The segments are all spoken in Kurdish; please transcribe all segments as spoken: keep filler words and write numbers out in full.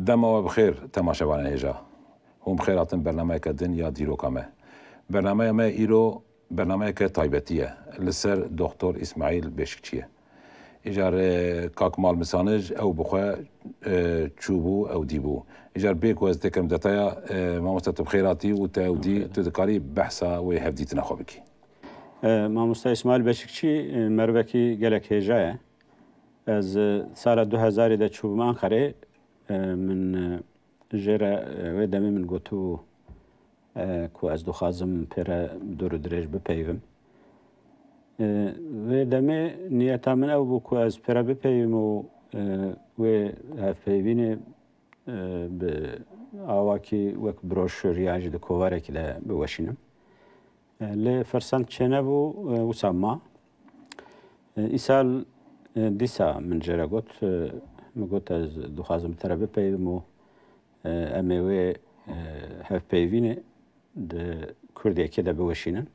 Dema we bi xêr, temaşevanên hêja. Hûn bi xêr hatin bernameyeke din ya dîroka me. Bernameya me îro bernameyeke taybetî ye. Li ser Doktor Îsmaîl Beşikçî ye. Îcar, e, kak Mal Misanij ew bi xwe, e, çûbû, ew dîbû. Îcar bê ku ez têkim detaya, e, mamoste tu bi xêr hatî û te ew dî, tu dikarî behsa wê hevdîtina xwe bikî. E, mamoste Îsmaîl Beşikçî, e, mervekî gelek hêja ye. Ez, e, sala du hezarî de çûbûm Anqerê. E, min, e, jê re, e, wê demê min gotibû, e, ku ez dixwazim pê re dûr û dirêj bipeyivim. E, wê demê niyeta min ew bû ku ez pê re bipeyivim û, e, wê hevpeyvînê, e, bi awakî wek broşûr yan jî di kovarekî de biweşînim. E, lê firsend çênebû, e, wisa ma. E, îsal, e, dîsa min jê re got, e, min got, ez dixwazim te re bipeyivim û, e, em ê wê, e, hevpeyvînê di Kurdiyekê de biweşînin.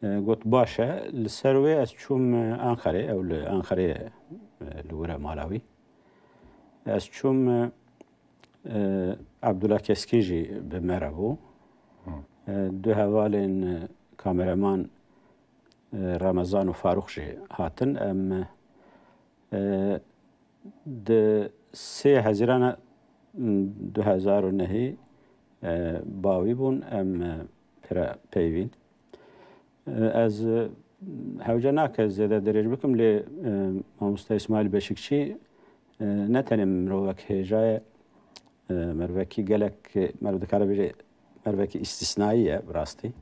E, got, baş e. Li ser wê ez çûm, e, Anqerê, ew li Anqerê ye, e, li wir e mala wî. Ez çûm, e, e, Abdullah Keskî jî bi me re bû. Hı. E, du hevalên, e, kameraman, e, Ramazan û Farûq jî hatin. Em, e, di sê Hezîrana, m, du hezar û nehî, e, bawî bûn, em, e, pê re peyvîn. E, ez, e, hewce nake zêde dirêj bikim, lê, e, mamoste Îsmaîl Beşikçî, e, ne tenê mirovek hêja ye, e, mervekî gelek, e, merv dikare bêje, mervekî îstîsnayî ye bi rastî.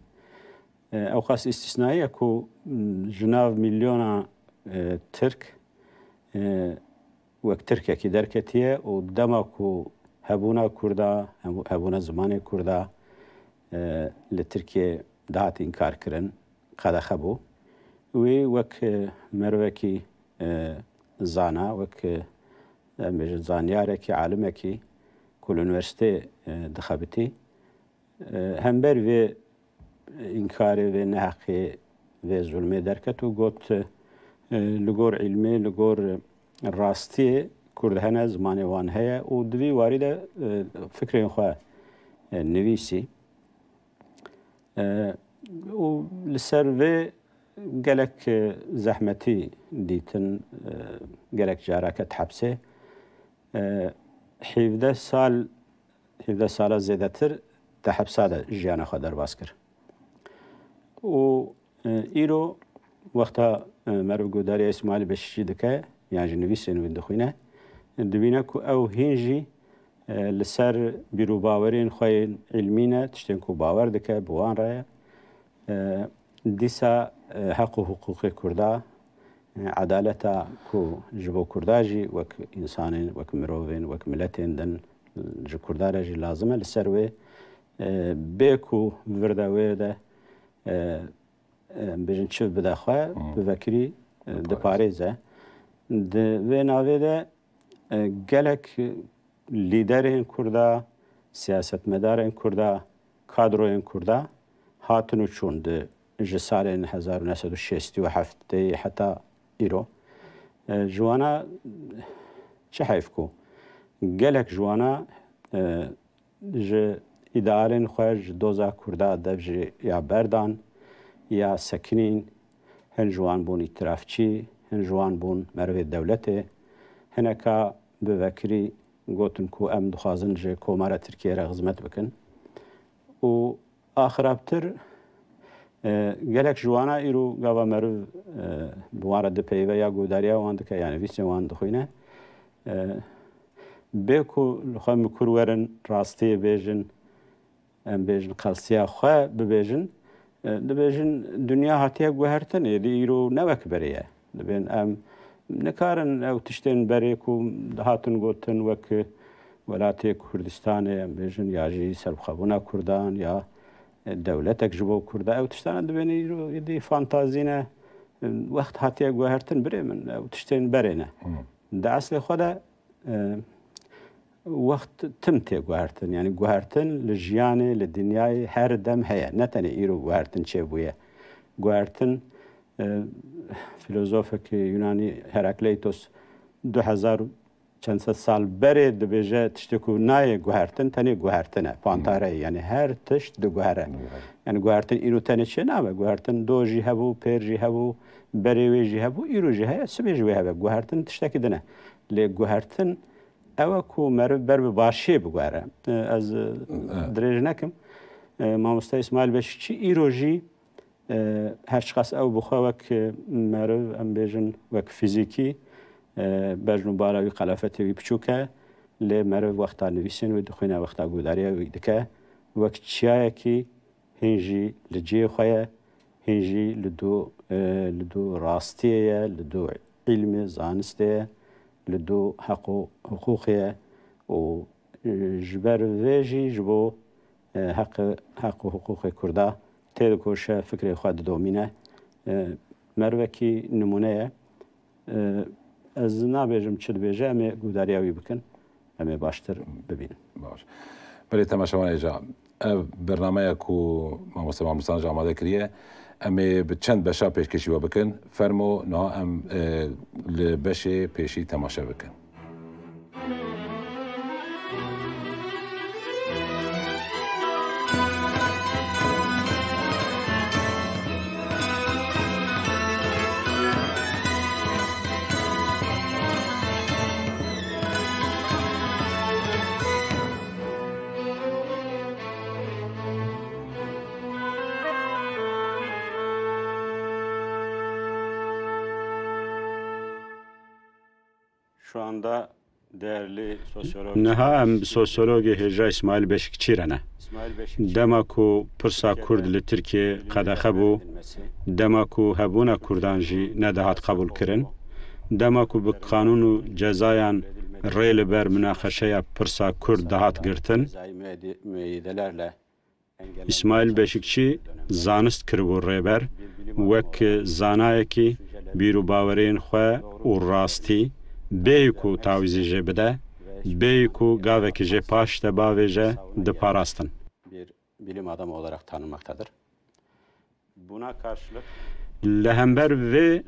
E, ewqas îstîsnayî ye ku, m, ji nav milyona, e, Tirk, e, wek Tirkekî derketiye û dema ku hebûna Kurda, hebû-, hebûna zimanê Kurda, e, li Tirkiyê dihat înkarkirin, qedexe bû. Wî wek, e, mervekî, e, zana, wek, e, em bêjin zanyarekî, alimekî ku li unîversîteyê, e, dixebitî, e, hember vê înkarê, vê neheqê, vê zulmê derket û got, e, li gor îlmê, li gor rastiyê Kurd hene, zimanê wan heye û di vî warî de, e, fikrên xwe, e, nivîsî. E, û li ser vê gelek, e, zehmetî dîtin, e, gelek cara ket hepsê. E, hevdeh sal, hevdeh sala zêdetir di hepsa de jiyana xwe derbas kir. Û, e, îro wexta, e, meriv guhdariya Îsmaîl Beşîkçî dike, yan jî nivîsên wî dixwîne, dibîne ku ew hîn jî, e, li ser bîr û bawerên xwe yên îlmî ne, tiştên ku bawer dike, bi wan re ye. E, dîsa, e, heq û hiqûqê Kurda, e, edaleta ku ji bo Kurda jî wek însanên, wek mirovên, wek miletên din ji Kurda re jî lazim e, li ser wê, e, bê ku vir de wê de, e, e, em bêjin çiv bide xwe, Hmm. bivekirî, e, Diparêze. diparêze. Di vê navê de, e, gelek lîderên Kurda, siyasetmedarên Kurda, kadroyên Kurda hatin û çûn di, ji salên hezar û neh sed û şêst û heftê heta îro. E, ji wana çi heyf ku gelek ji wana, e, ji îdealên xwe ji doza Kurda dev jî ya berdan, ya sekinîn, hin ji wan bûn îtirafçî, hin ji wan bûn merivê dewletê, hineka bivekirî gotin ku em dixwazin ji Komara Tirkiyê re xizmet bikin. Û axirabtir, e, gelek ji wana îro gava meriv, e, bi wan re dipeyive ya guhdariya wan dike, ya nivîsên wan dixwîne. E, bê ku li xwe mikur werin, rastiyê bêjin, em bêjin, qelsiya xwe bibêjin, e, dibêjin, dinya hatiye guhertin, êdî îro ne wek berê ye. Dibên em nikarin ew tiştên berê ku dihatin gotin wek welatê Kurdistanê, em bêjin, ya jî serbixwebûna Kurdan, ya, e, dewletek ji bo Kurda. Ew tiştane dibên îro êdî fantazî ne. E, wext hatiye guhertin, birê min, ew tiştên berê ne. Hmm. Di eslê xwe de, e, wext tim tê guhertin. Yanî guhertin li jiyanê, li dinyayê her dem heye. Ne tenê îro guhertin çêbûye. Guhertin, e, filozofekî Yunanî Herakleitos du hezar Çend sed sal berê dibêje tiştê ku nayê guhertin, tenê guhertin e, pantare ye. Yani her tişt diguhere. Diguhere. Yani guhertin îro tenê çê nabe. Guhertin do jî hebû, pêr jî hebû, berê wê jî hebû, îro jî heye, sibê jî wê hebe. Guhertin tiştekî din e. Lê guhertin ew e ku meriv ber bi başiyê biguhere. E, ez, e, Evet. dirêj nekim. E, Mamoste Îsmaîl Beşikçî îro jî E, her çiqas ew bi xwe wek, e, meriv, em bêjin, wek fîzîkî, e, bejn û bala wî, qelafetê wî piçûk e, lê meriv wexta nivîsên wê dixwîne, wexta guhdariya wî dike, wek çiyayekî hîn jî li cihê xwe ye, hîn jî li dû, e, li dû rastiyê ye, li dû îlmê, zanistê ye, li dû heq û hiqûqê ye û, e, ji ber vê jî ji bo e, heq, heq û hiqûqê Kurda têdikoşe, fikrê xwe didomîne. E, merivekî nimûne ye. E, ez nabêjim çi dibêje, em ê guhdariya wî bikin, em ê baştir bibînin. Baş. Belê temaşevan hêja, ev bernameya ku mamoste Mamusan ji amade kiriye, em ê bi çend beşa pêşkêşî we bikin. Fermo, niha em, e, li beşê pêşî temaşe bikin. Şu anda değerli sosyolog Niha em bi sosyologê hêja Îsmaîl Beşikçî re ne. Dema ku pirsa Kurd li Tirkiyê qedexe bû, dema ku hebûna Kurdan jî nedihat qebûlkirin, dema ku bi qanûn û cezayan rê li ber munaqeşeya pirsa Kurd dihat girtin, Îsmaîl Beşikçî zanist kiribû rêber, wek zanayekî bîr û bawerên xwe û rastî, bêyî ku tawîzê jê bide, bêyî ku gavekî jê paş de bavêje, diparastin. Bir bilim adamı olarak tanınmaktadır. Li hember vê,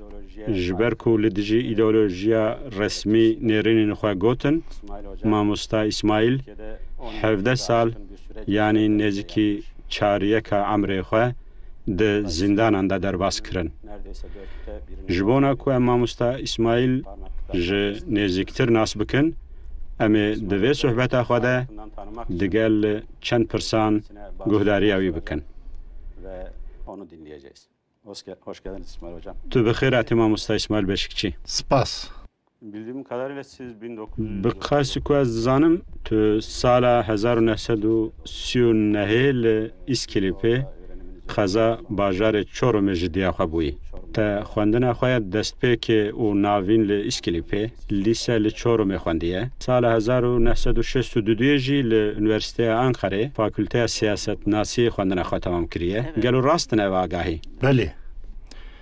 ji ber ku li dijî îdeolojiya resmî nêrînên xwe gotin, mamosta Îsmaîl hevdeh sal, yanî nêzîkî çariyeka emrê xwe di zîndanan de derbas kirin. Ji bona ku em mamosta Îsmaîl ji nêzîktir nas bikin, em ê di vê sohbeta xwe de digel çend pirsan guhdariya wî bikin. Ve onu dinleyeceğiz. Hoş ge-, hoş geldiniz İsmail Hocam. Tu bi xêr hatî mamosta Îsmaîl Beşikçî. Spas. Bildiğim kadarıyla siz bin dokuz yüz Bi qasî ku ez dizanim, tu sala hezar û neh sed û sî û nehê li Îskilîpê, qeza bajarê Çorumê ji diya xwe bûyî. Te xwendina xwe ya destpêkê û navîn li Îskilîpê, lîse li Çorumê xwendiye. Sala hezar û neh sed û şêst û duyê jî li Unîversîteya Anqerê, Fakulteya Siyasetnasiyê xwendina xwe temam kiriye. Evet. Gelo rast in ev agahî? Belê.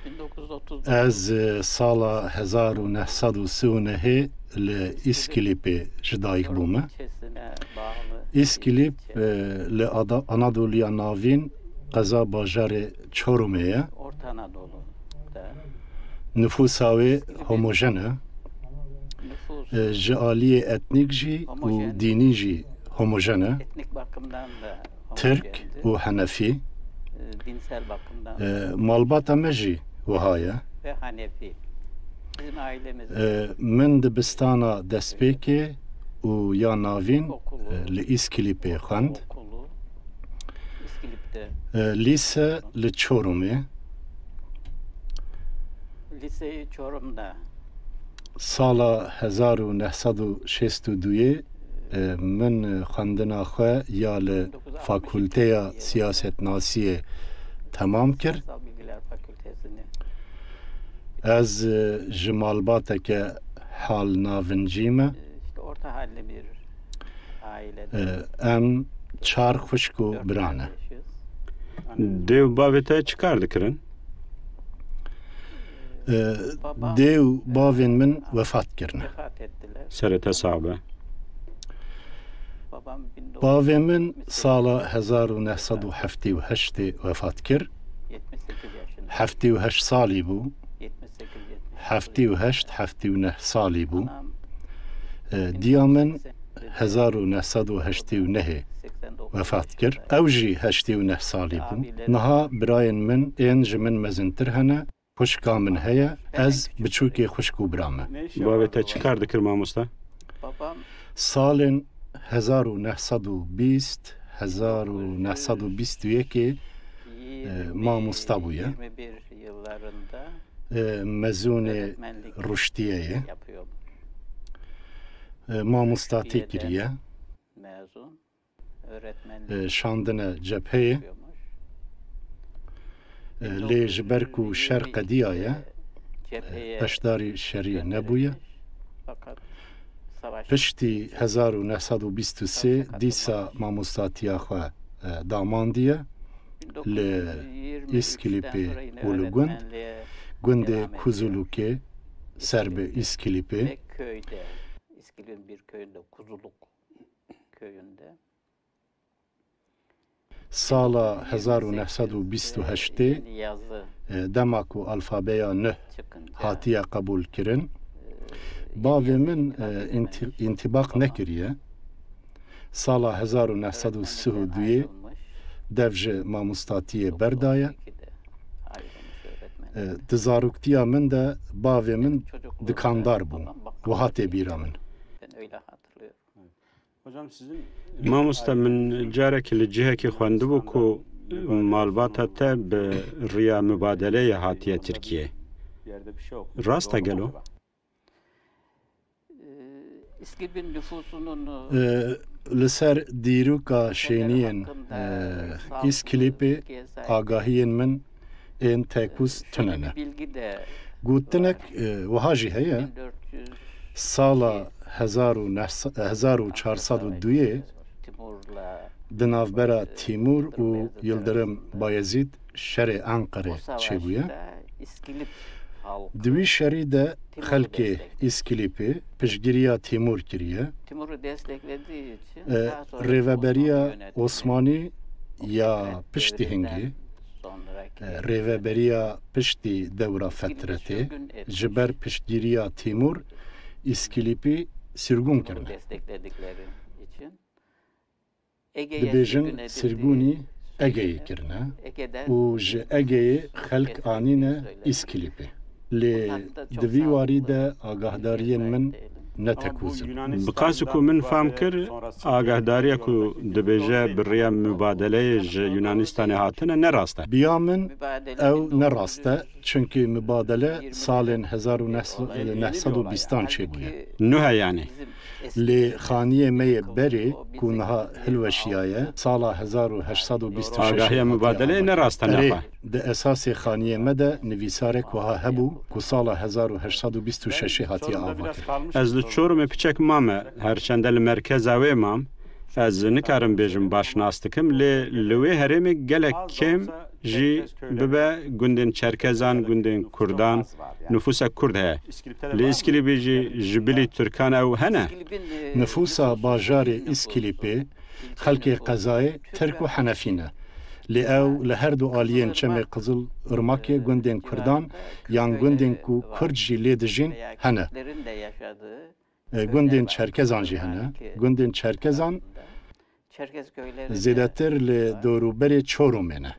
Bin dokuz yüz otuz dokuz. Ez, e, sala hezar û neh sed û sî û nehê li Îskilîpê ji dayik bûme. Çesine bağlı Îskilîp, ilçe. e, li Ada-, Anadoluya Navîn, qeza bajarê Çorumê ye. Orta Anadolu'da. Nüfusa wê homojen e. Nüfus E, ji aliyê etnîk jî û homojen. dînî jî homojen e. Etnik bakımdan da Tirk homojendi. û Henefî. E, dinsel bakımdan E, malbata me jî wiha ye. Ve Hanefi. Bizim ailemiz E, min dibistana destpêkê û ya navîn, Okulu. e, li Îskilîpê xwend. Okulu İskilip'te. E, lîse li Çorumê. Liseyi Çorum'da. Sala hezar û neh sed û şêst û duyê, e, min xwendina xwe ya li Fakulteya Siyasetnasiyê temam kir. Siyasal Bilgiler Fakültesini. Ez, e, ji malbateke hal navincî me. İşte orta halli bir ailede. E, em çar xwişk û Dört bira ne. kardeşiz. Dê û bavê te çi kar dikirin? E, Babam, dê û bavên min e, vefat kirine. Vefat ettiler. Serê te sax be. Babam bin dokuz yüz Bavê min yetmiş sekiz sala hezar û neh sed û heftê û heştê vefat kir. Yetmiş sekiz yaşında. Heftê û heşt salî bû. Yetmiş sekiz, yetmiş dokuz Heftê û heşt, heftê û neh salî bû. Anam E, diya min hezar û neh sed û heştê û nehê wefat kir. Ew jî heştê û neh salî bû. Niha birayên min ên ji min mezintir hene. Xwişka min heye, ez biçûkê xwişk û bira me. Bavê te çi kar dikir, mamosta? Salên hezar û neh sed û bîst, hezar û neh sed û bîst û yekê, e, mamosta bûye. E, mezûnê ruştiyê ye. E, mamostatî kiriye. E, şandine cepheyê. E, lê ji ber ku şer qediyaye, e, beşdarî şerî nebûye. Piştî hezar û neh sed û bîst û sê dîsa mamostatiya xwe, e, damandiye li Îskilîpê û li gund, gundê Kuzulukê ser bi Îskilîpê. Sala hezar û neh sed û bîst û heştê, e, dema ku alfabeya nuh hatiye qebûlkirin, bavê min, e, înti-, întîbaq nekiriye. Sala hezar û neh sed û sî û duyê dev ji mamostatiyê berdaye. E, di zaroktiya min de bavê min dikandar bû. Wiha tê bîra min. Mamoste, min carekî li cihekî xwendibû ku malbata te bi riya mubadeleyê hatiye Tirkiyeyê. Rast e gelo? E, li ser dîroka şêniyên, e, Îskilîpê agahiyên min ên tekûz tune ne. Gotinek, e, wiha jî heye, sala hezar û neh sed, hezar û çar sed û duyê di navbera Tîmûr û Yildirim Bayezîd şerê Enqerê çêbûye. Di wî şerî de xelkê Îskilîpê piştgiriya Tîmûr kiriye. E, rêveberiya Osmanî ya piştî hingê, e, rêveberiya piştî dewra fetretê, ji ber piştgiriya Tîmûr Îskilîpî sirgûn kirine. Dibêjin sirgûnî Egeyê kirine û ji Egeyê xelk anîne Îskilîpê. Lê di vî warî de agahdariyên min ne tekûz in. Bi qasî ku min fam kir, agahdariya ku dibêje bi riya mubadeleyê ji Yunanistanê hatine, ne rast e. Biya min ew ne rast e, çunkî mubadele salên hezar û neh sed û bîstan çêbûye. Nuh e yanî. Lê xaniyê me yê berê ku niha hilweşiyaye, sala hezar û heşt sed û bîst û şeş. Agahiya mubadeleyê ne rast e, Erê, nefa. Di esasê xaniyê me de nivîsarek wiha hebû ku sala hezar û heşt sed û bîst û şeş hatiye avakirin. Ez li Çorumê piçek mame, her çende li merkeza wê mam, ez nikarim bêjim baş nas dikim, lê li wê herêmê gelek kêm jî bibe gundên Çerkezan, gundên Kurdan, nufusek Kurd heye. Li Îskilîpê jî ji bilî Tirkan ew hene? Nifûsa bajarê Îskilîpê, xelkê qezayê Tirk û Henefî ne. Lê ew li her du aliyên Çemê Qizil Irmakê gundên Kurdan yan gundên ku Kurd jî lê dijîn hene. E, gundên Çerkezan jî hene. Gundên Çerkezan zêdetir li dorûberê Çorumê ne.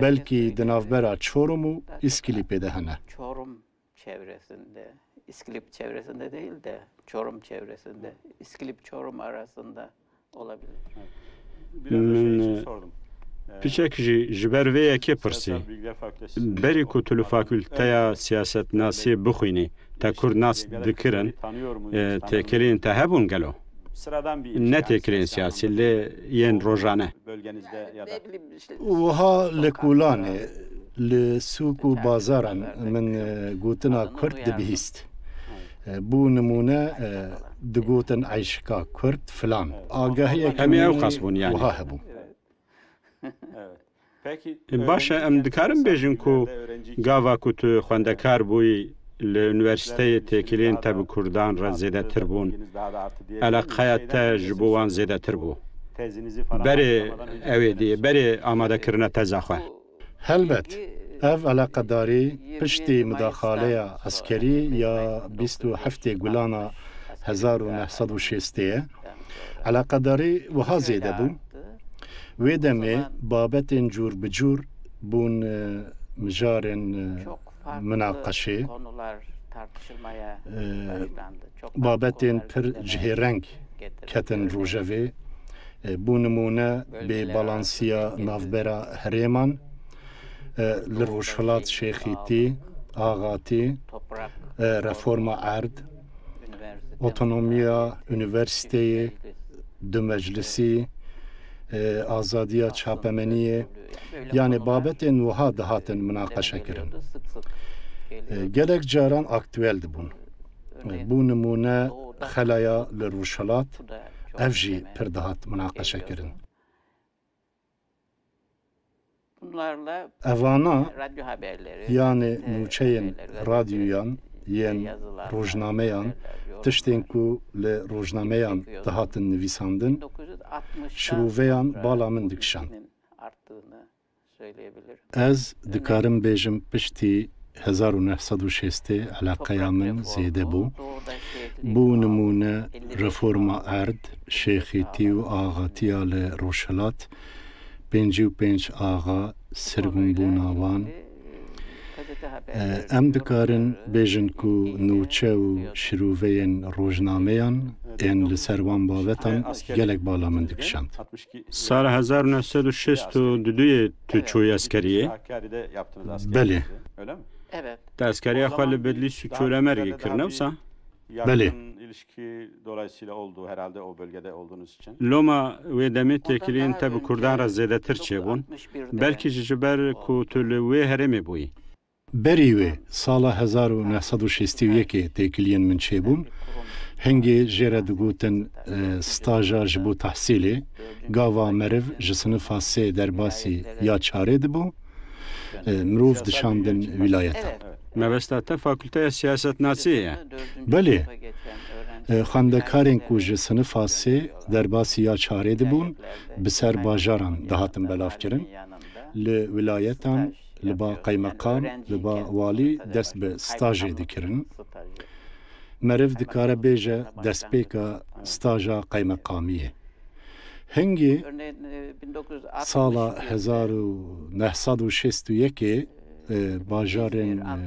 Belkî di navbera Çorum û Îskilîpê de hene. Çorum çevresinde, İskilip çevresinde değil de Çorum çevresinde, İskilip Çorum arasında olabilir. Min, e, piçek jî ji ber vê yekê pirsî. Berî ku tu li fakulteya siyasetnasiyê bixwînî, te Kurd nas dikirin, e, têkiliyên te hebûn gelo? Ne têkiliyên siyasî, lê yên rojane. Wiha li kolanê, li sûk û bazaran min, e, gotina Kurd dibihîst. E, bû nimûne, e, digotin eyşika Kurd filan. Agahiyeke Em ê ew min qas bûn, yanî. Wiha hebû. E, baş e, em dikarin bêjin ku gava ku tu xwendekar bûyî, li unîversîteyê têkiliyên te bi Kurdan re zêdetir bûn. Eleqeya te ji bo wan zêdetir bû. Berê ew ê dî, berê amadekirina teza xwe. Helbet, ev eleqedarî piştî mudaxaleya eskerî ya bîst û heftê Gulana hezar û neh sed û şêstê ye. Eleqedarî wiha zêde bû. Wê demê babetên cûr bi cûr bûn, e, mijarên, e, minaqeşê. E, babetên pir cihêreng ketin rojevê. E, bû nimûne bêbalansiya navbera herêman, e, li Rojhilat Şêxîtî, Axatî, e, reforma erd, otonomiya unîversîteyê, dumeclisî, e, azadiya çapemeniyê, yanî babetên wiha dihatin minaqeşekirin. E, gelek caran aktuel dibûn. E, bû nimûne xelaya li Rojhilat, ev jî pir dihat minaqeşekirin. Evana, yanî nûçeyên radyoyan, yên rojnameyan, tiştên ku li rojnameyan dihatin nivîsandin, şirûveyan bala min dikişand. Ez dikarim bêjim, piştî hezar û neh sed û şêstê eleqeya min zêde bû. Bû nimûne reforma erd, şêxîtî û axatiya li Rojhilat, pêncî û pênc axa, sirgûnbûna wan. E, em dikarin bêjin ku nûçe û şirûveyên rojnameyan ên li ser wan babetan gelek bala min dikişand. Sala hezar û neh sed û şêst û duyê tu çûyî eskeriyê? Belê. Te eskeriya xwe li Bedlîs û Colemêrgê kir, ne wisa? Belê. Loma wê demê têkiliyên te bi kurdan re zêdetir çêbûn. Belkî jî ji ber ku tu li wê herêmê bûyî. Berî wê, sala hezar û neh sed û şêstî û yekê têkiliyên min çêbûn. Hingê jê re digotin, e, staja ji bo tehsîlê. Gava meriv ji sinifa sê derbasî ya çarê dibû, e, mirov dişandin wîlayetan. Mebesta te fakulteya siyasetnasiyê ye? Belê. E, xwendekarên ku ji sinifa sê derbasî ya çarê dibûn, bi ser bajaran dihatin belavkirin. Li wîlayetan li ba qeymeqam, li ba walî dest bi stajê dikirin. Meriv dikare bêje destpêka staja qeymeqamiyê. Hingî sala hezar û neh sed û şêst û yekê, e, bajarên, e,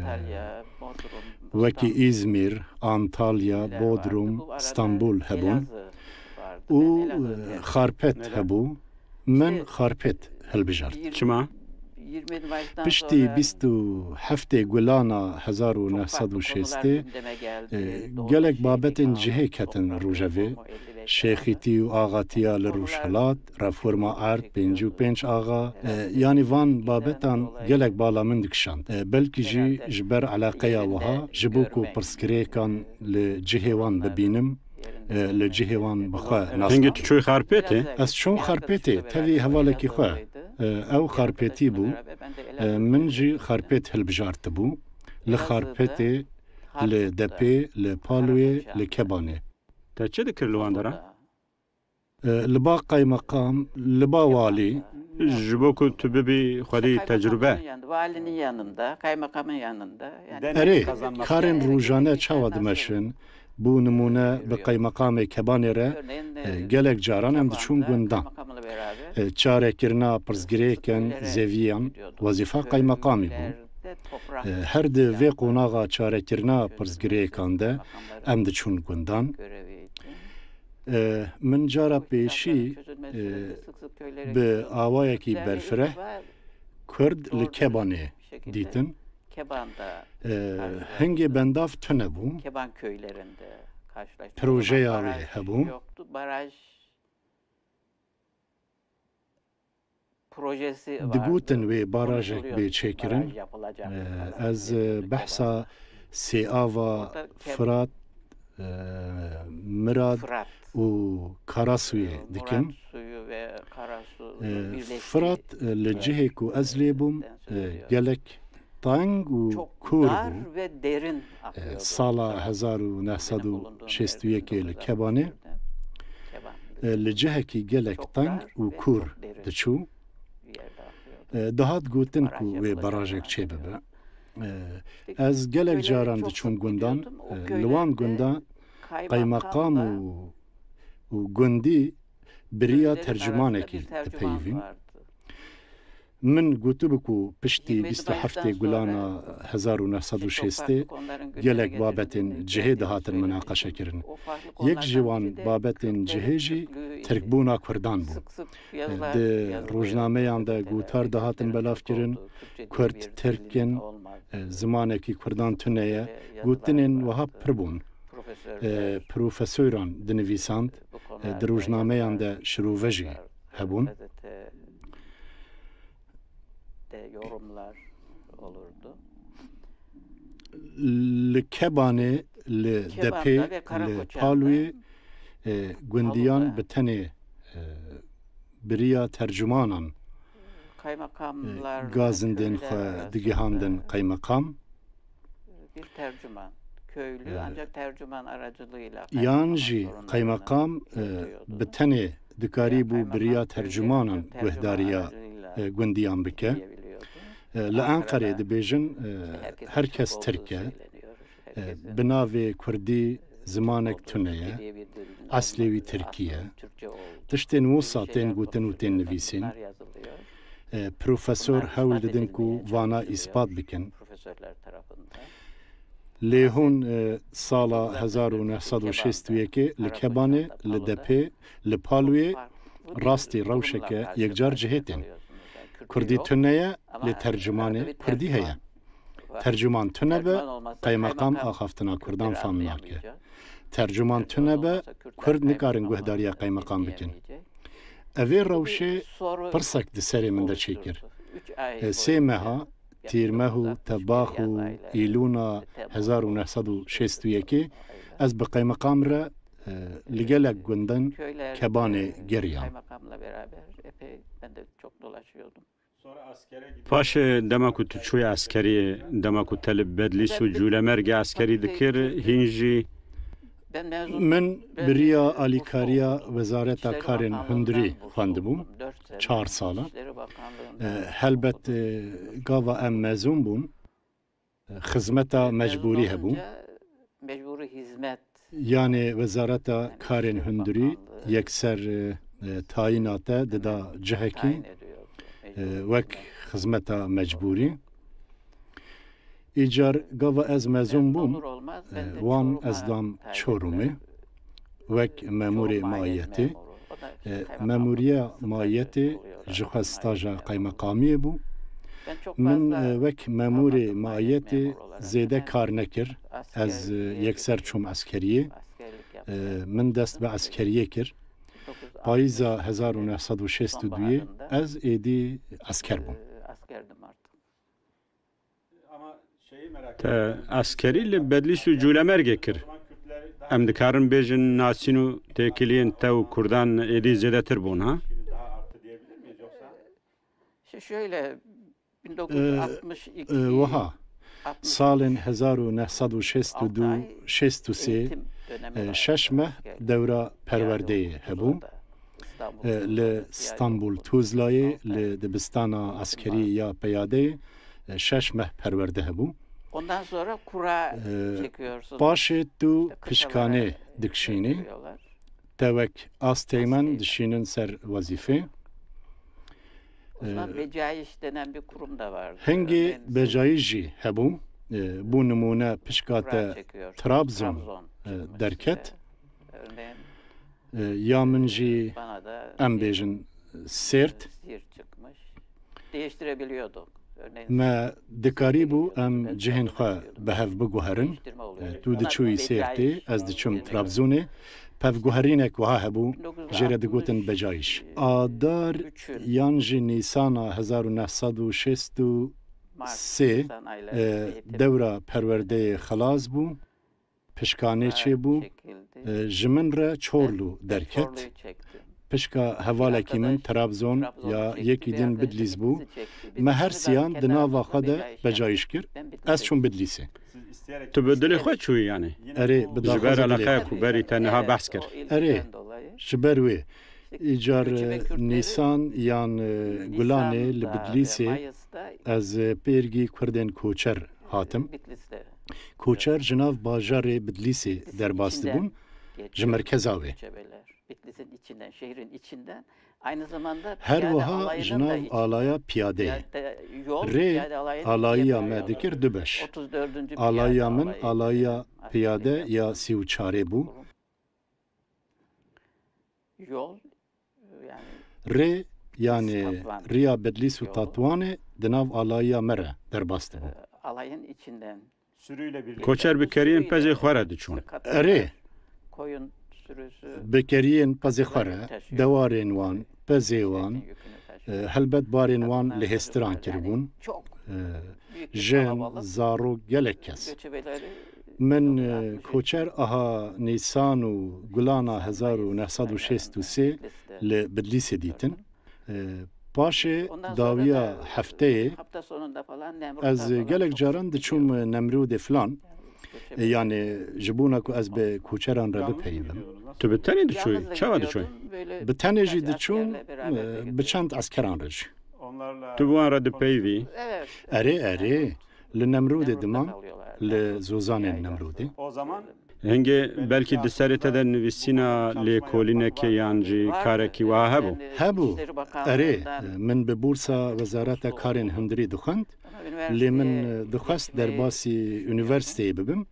wekî Îzmîr, Antalya, Bodrum, Stenbul hebûn û, e, Xarpêt hebû. Min Xarpêt hilbijart. Çima? Piştî bîst û heftê Gulana hezar û neh sed û şêstê, e, gelek babetên cihê ketin rojevê. Şêxîtî û axatiya li Rojhilat, reforma erd, pêncî û pênc axa, e, yanî van babetan gelek bala min dikişand. E, belkî jî ji ber eleqeya wiha, ji bo ku pirsgirêkan li cihê wan bibînim, e, li cihê wan bi xwe nas. Hingê tu çûyî Xarpêtê? Ez çûm Xarpêtê, tevî hevalekî xwe. E, ew Xarpêtî bû. E, min jî Xarpêt hilbijartibû. Li Xarpêtê, li Depê, li Paloyê, li Kebanê. Te çi dikir li wan deran? E, li ba qeymeqam, li ba walî. Ji bo ku tu bibî xwedî tecrube. Valinin yanında, kaymakamın yanında. Erê, karên rojane çawa dimeşin? Bo nimûne, bi qeymeqamê Kebanê re, e, gelek caran em diçûn gundan. E, çarekirina pirsgirêkên zeviyan, wezîfa qeymeqamî bû. E, her di vê qonaxa çarekirina pirsgirêkan de em diçûn gundan. E, min cara pêşî, e, bi awayekî berfireh Kurd li Kebanê dîtin. E, hingê bendav tune bû. Projeya wê hebû. Digotin wê barajek bê çêkirin. E, ez, e, behsa sê ava Firat, e, Mirad û Karasuyê dikim. E, Firat, e, li cihê ku ez lê bûm, e, gelek teng û kûr bû. E, sala hezar û neh sed û şêst û yekê li Kebanê, e, li cihekî gelek teng û kûr diçû. E, dihat gotin ku wê barajek çêbibe. E, ez gelek caran diçûm gundan, e, li wan gundan Qeymeqam û, û gundî bi riya tercümanekî dipeyivîn. Min gotibû ku piştî bîst û heftê Gulana hezar û neh sed û şêstê gelek babetên cihê dihatin minaqeşekirin. Yek ji wan babetên cihê jî tirkbûna Kurdan bû. Di rojnameyan de gotar dihatin belavkirin, Kurd Tirk in, zimanekî Kurdan tune ye, gotinên wiha pir bûn. Profesoran dinivîsand, di rojnameyan de şirove jî hebûn. Li Kebanê, li Depê, li Palûyê, e, gundiyan bi tenê, e, bi riya tercümanan, e, gazindên xwe digihandin qeymeqam. Bir tercüman, köylü ancak tercüman aracılığıyla Yan jî qeymeqam, e, bi tenê dikarîbû bi riya tercümanan guhdariya, e, gundiyan bike. E, li Enqerê dibêjin, e, her kes Tirk e. E, bi navê Kurdî zimanek tune ye. Eslê wî Tirkî ye. Tiştên wisa tên gotin û tên nivîsîn. E, profesor hewl didin ku vana îspat bikin. Lê hûn, e, sala hezar û neh sed û şêst û yekê li Kebanê, li Depê, li Palûyê rastî rewşeke yekcar cihê tên. Kurdî tune ye, lê tercümanê Kurdî heye. Tercüman tune be, qeymeqam axaftina Kurdan fam nake. Tercüman tune be, Kurd nikarin guhdariya qeymeqam bikin. Evê rewşê pirsek di serê min de çêkir. E, sê meha, Tîrmeh û Tebax û Îlûna hezar û neh sed û şêst û yekê, ez bi qeymeqam re, e, li gelek gundên Kebanê geriyam. Paşê dema ku tu çûyî eskeriyê, dema ku te li Bedlîs û Cûlemêrgê eskerî dikir, hîn jî Min bi riya alîkariya Wezareta Karên Hundirî xwendibûm, çar sala. E, helbet, e, gava em mezûn bûn, e, xizmeta mecbûrî hebû. Yanê Wezareta Karên Hundirî yekser, e, e, tayîna te dida cihekî, e, wek xizmeta mecbûrî. Îcar gava ez mezûn bûm, e, wan ez dam Çorumê wek memûrê maiyetê. E, memûriya maiyetê ji xwe staja qeymeqamiyê bû. Min, e, wek memûrê maiyetê zêde kar nekir. Ez, e, yekser çûm eskeriyê. E, min dest bi eskeriyê kir. Payîza hezar û neh sed û şêst û duyê ez êdî esker bûm. Te eskerî li Bedlîs û Cûlemêrgê kir. Em dikarin bêjin nasîn û têkiliyên te û Kurdan êdî zêdetir bûn, ha? Şöyle, E, e, wiha, salên hezar û neh sed û şêst û du, şêst û sê, e, şeş meh dewra perwerdeyê hebû. E, li Stenbul Tuzlayê, li dibistana eskerî ya peyadeyê, e, şeş meh perwerde hebû. E, paşê tu pişkanê dikişînî, te wek asteğmen dişînin ser wezîfê. Hingê becayîş jî hebû. E, bû nimûne pişka te Trabzon, e, derket. E, ya min jî, em bêjin, Sêrt. Me dikarîbû em cihên xwe bi hev biguherin. E, tu diçûyî Sêrtê, ez diçûm Trabzonê. Pevguherînek wiha hebû, jê re digotin becayîş. Adar yan jî Nîsana hezar û neh sed û şêst û sê, e, dewra perwerdeyê xilas bû. Pişkanê çêbû, e, ji min re Çorlu derket. Pişka hevalekî min Trabzon ya yekî din Bidlîs bû. Me her siyan di nava xwe de becayîş kir. Ez çûm Bidlîsê. Tu bi dilê xwe çûyî, yanî? Erê, bi daxwaza dilê xwe. Ji ber eleqeya ku berî te niha behs kir. Erê, ji ber wê. Îcar, e, Nîsan yan, e, Gulanê li Bidlîsê ez, e, pêrgî Kurdên koçer hatim. Koçer ji nav bajarê Bidlîsê derbas dibûn. ji merkeza wê. Göçebeler, Bitlis'in içinden, şehrin içinden. Aynı zamanda Her piyade wiha alayının ji da nav iç-, alaya piyade ye. piyade yol, Rê piyade alayının alayiya piyade me yolu. dikir du beş. Otuz dördüncü Alaya piyade min alayı alaya aslında piyade ya sî û çarê bû. Yol, yani Rê, yani Tatvan riya Bedlîs û yolu. Tatwanê di nav alayiya me re derbas dibû. Alayın içinden Koçer bi keriyên pezê xwe re diçûn. Erê. Bi keriyên pezê xwe re, dewarên wan, pezê wan, e, helbet barên wan lihêstiran kiribûn. E, jin, zarok, gelek kes. Min, e, koçer aha Nîsan û Gulana hezar û neh sed û şêst û sê li Bidlîsê dîtin. E, paşê dawiya hefteyê ez gelek caran diçûm Nemrûdê filan. E, yani ji bona ku ez bi koçeran re bipeyivim. Tu bi tenê diçûyî? Çawa diçûyî? Bi tenê jî diçûm, e, bi çend eskeran re jî. Tu bi wan re dipeyivî? Erê, erê. Li Nemrûdê diman, li zozanên Nemrûdê. Hingê belkî di serê te de nivîsîna lêkolînekê yan jî karekî wiha hebû? Hebû. Erê, min bi bursa Wezareta Karên Hundirî dixwend. Lê min dixwest derbasî unîversîteyê bibim.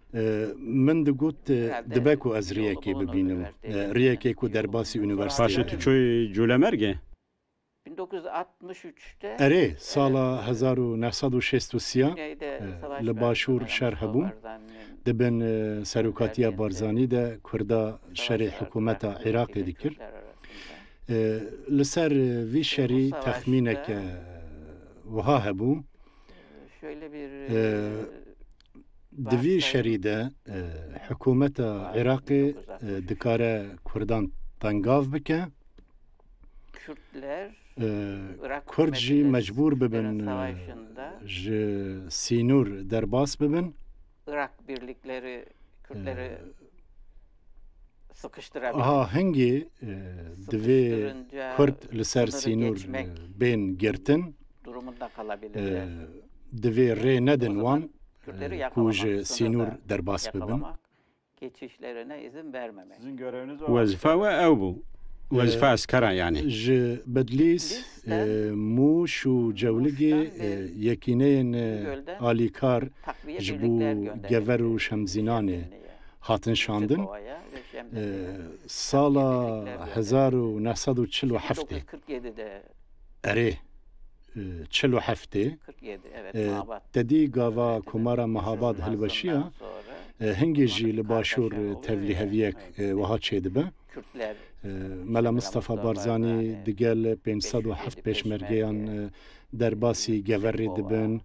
Min digot, dibe ku ez riyekê bibînim. Riyekê ku derbasî unîversîteyê Paşê tu bibim. Çûyî Colemêrgê? Erê, sala hezar û neh sed û şêst û sê li Başûr şer hebû. Di bin, e, serokatiya Barzanî de Kurda şerê hikûmeta Iraqê dikir. E, li ser, e, vî şerî texmîneke wiha hebû. E, Di vî şerî de, e, hikûmeta Iraqê, e, dikare Kurdan tengav bike. E, Kurd jî mecbûr bibin, e, ji sînor derbas bibin. E, ha hingê, e, divê Kurd li ser sînor, e, bên girtin. E, divê rê nedin wan, e, ku ji sînor derbas bibin. Wezîfa we ew bû. Wezîfa eskera yani. Ji Bedlîs, e, Mûş û Cewligê, e, yekîneyên, e, alîkar ji bo gever û şemzînanê hatin şandin. E, sala hezar û neh sed û çil û heftê. Erê, e, çil û heftê. E, tedî gava Komara Mehabad hilweşiya, e, hingê jî li Başûr, e, tevlîheviyek, e, wiha çêdibe. E, Mela Mistefa Barzanî digel pênc sed û heft pêşmergeyan, e, derbasî geverê dibin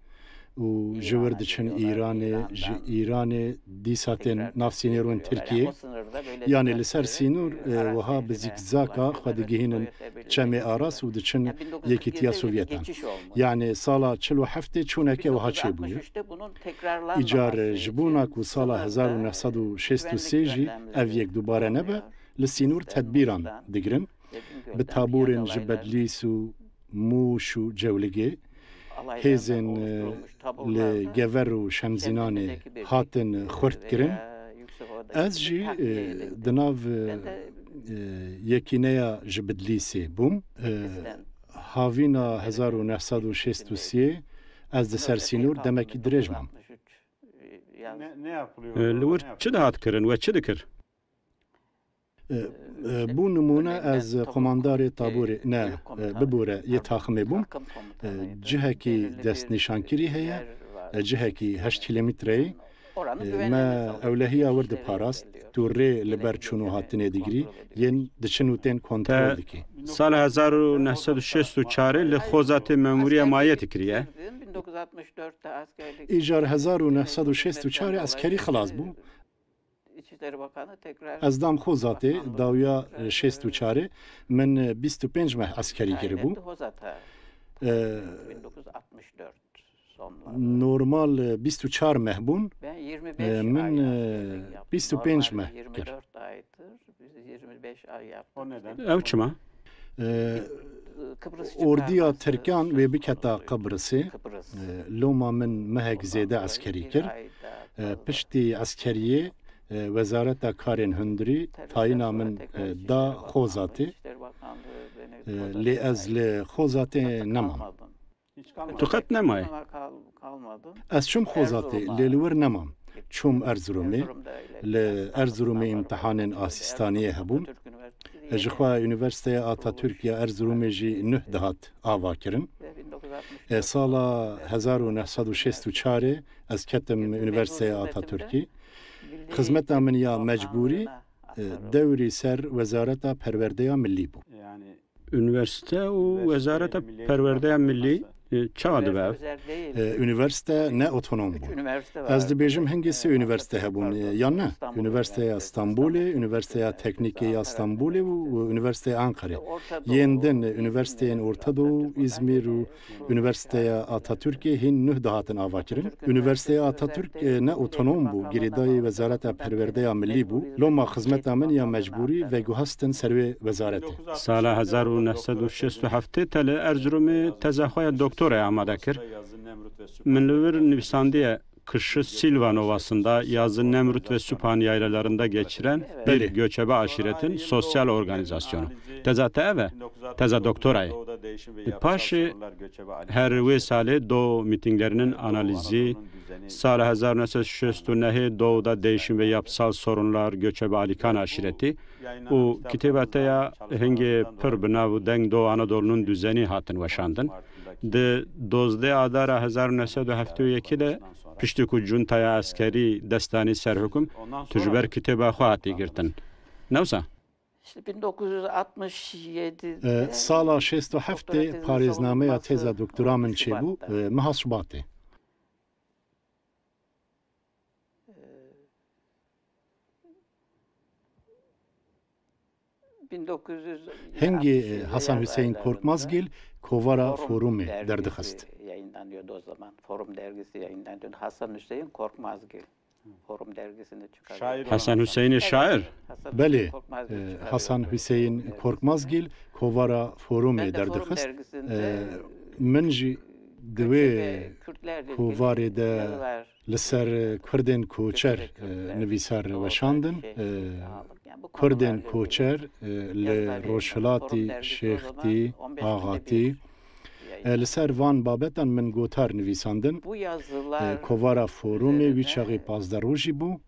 û ji wir diçin Îranê, ji Îranê dîsa tên nav sînorên Tirkiyê. Yanê li ser sînor, e, wiha bi zîkzaka xwe digihînin Çemê Aras û diçin Yekîtiya Sovyetan. Yanê sala çil û heftê çûneke wiha çêbûye. Îcar, e, ji bona ku sala hezar û neh sed û şêst û sê jî ev yek dubare nebe, li sînor tedbîran digirin. Bi taborên ji Bedlîs û Mûş û Cewligê hêzên, e, li gever û şemzînanê hatin xurt kirin. Ez jî, e, di nav, e, e, yekîneya ji Bidlîsê bûm. E, havîna hezar û neh sed û şêst û sê ez di ser sînor demekî dirêj mam. E, li wir çi dihat kirin we çi dikir? E, e, bû nimûne ez qomandarê taborê, ne, e, bibore, yê taximê bûm. E, cihekî destnîşankirî heye, e, cihekî heşt kîlometreyê. E, me ewlehiya wir diparast, tu rê li ber çûn û hatinê digirî, yên diçin û tên kontrol dikî. Sala hezar û neh sed û şêst û çarê li Xozatê memûriya mayetê kiriye. Îcar hezar û neh sed û şêst û çarê eskerî xilas bû. Ez dam Xozatê, dawiya, e, şêst û çarê, min, e, bîst û pênc meh eskerî kiribû. E, normal, e, bîst û çar meh bûn. E, min, e, bîst û pênc meh kir. Ew çima? E, ordiya Tirkan wê biketa Qibrisê. E, loma min mehek zêde eskerî kir. E, piştî eskeriyê E, Wezareta Karên Hundirî tayîna min, e, da Xozatê. E, lê ez li Xozatê nemam. Tu qet nemayî? Ez çûm Xozatê, lê li wir nemam. Çûm Erzurumê. Li Erzurumê îmtihanên asîstaniyê hebûn. Ji xwe Unîversîteya Atatürk ya Erzurumê jî nuh dihat ava kirin. E, sala hezar û neh sed û şêst û çar ê ez ketim Unîversîteya Atatürkî. Xizmeta min ya mecbûrî, e, dewrî ser Wezareta Perwerdeya Millî bû. Unîversîte û Wezareta Perwerdeya Millî, e, çawa dibe ev? E, unîversîte ne otonom bû. Ez dibêjim hingê sê unîversîte hebûn, e, yan ne? Unîversîteya Stenbolê, Unîversîteya Teknîkê ya Stenbolê û, û Unîversîteya Anqerê. Yên din, e, unîversîteyên Orta Doğu, Îzmîr û Unîversîteya Atatürkê hîn nuh dihatin avakirin. Unîversîteya Atatürk, e, ne otonom bû, girêdayî Wezareta Perwerdeya Millî bû. Loma xizmeta min ya mecbûrî veguhestin ser wê wezaretê. Sala hezar û neh sed û şêst û heftê te li Erzurumê teza xwe ya doktorayê amade kir. Min li wir nivîsandiye, Kışı Silvan Ovası'nda yazın Nemrut ve Süphan yaylalarında geçiren bir Belê. göçebe aşiretin sosyal organizasyonu. Teza te ev e, teza doktorayê. Di paşê her wê salê do mîtinglerinin analizî, sala hezar neh sed şêst û nehê Doğu'da Değişim ve Yapısal Sorunlar Göçebe Alikan Aşireti û kitêba te ya hingê pir bi nav û deng Do Anadolu'nun Düzeni hatin weşandin. Di dozdeh Adara hezar neh sed û heftê û yekê de piştî ku cuntaya eskerî dest danî ser hukum, tu ji ber kitêba xwe hatî girtin. Ne wisa? İşte bin dokuz yüz altmış yedi E, sala şêst û heftê parêznameya têza doktora min çêbû, e, meha Şubatê. Hingê, e, Hasan Hüseyin Korkmazgil kovara Forumê derdixist. Yayınlanıyordu o zaman. Forum dergisi yayınlanıyordu. Hasan Hüseyin Korkmazgil. Forum dergisini çıkarıyor. Hasan Hüseyinê şair? Belê, e, Hasan Hüseyin Korkmazgil kovara Forumê derdixist. E, min jî di wê kovarê de li ser Kurdên koçer, e, nivîsar weşandin. E, Kurdên koçer, e, li Rojhilatî, Şêxtî, Axatî, e, li ser van babetan min gotar nivîsandin. E, kovara Forumê wî çaxê pazdeh rojî bû.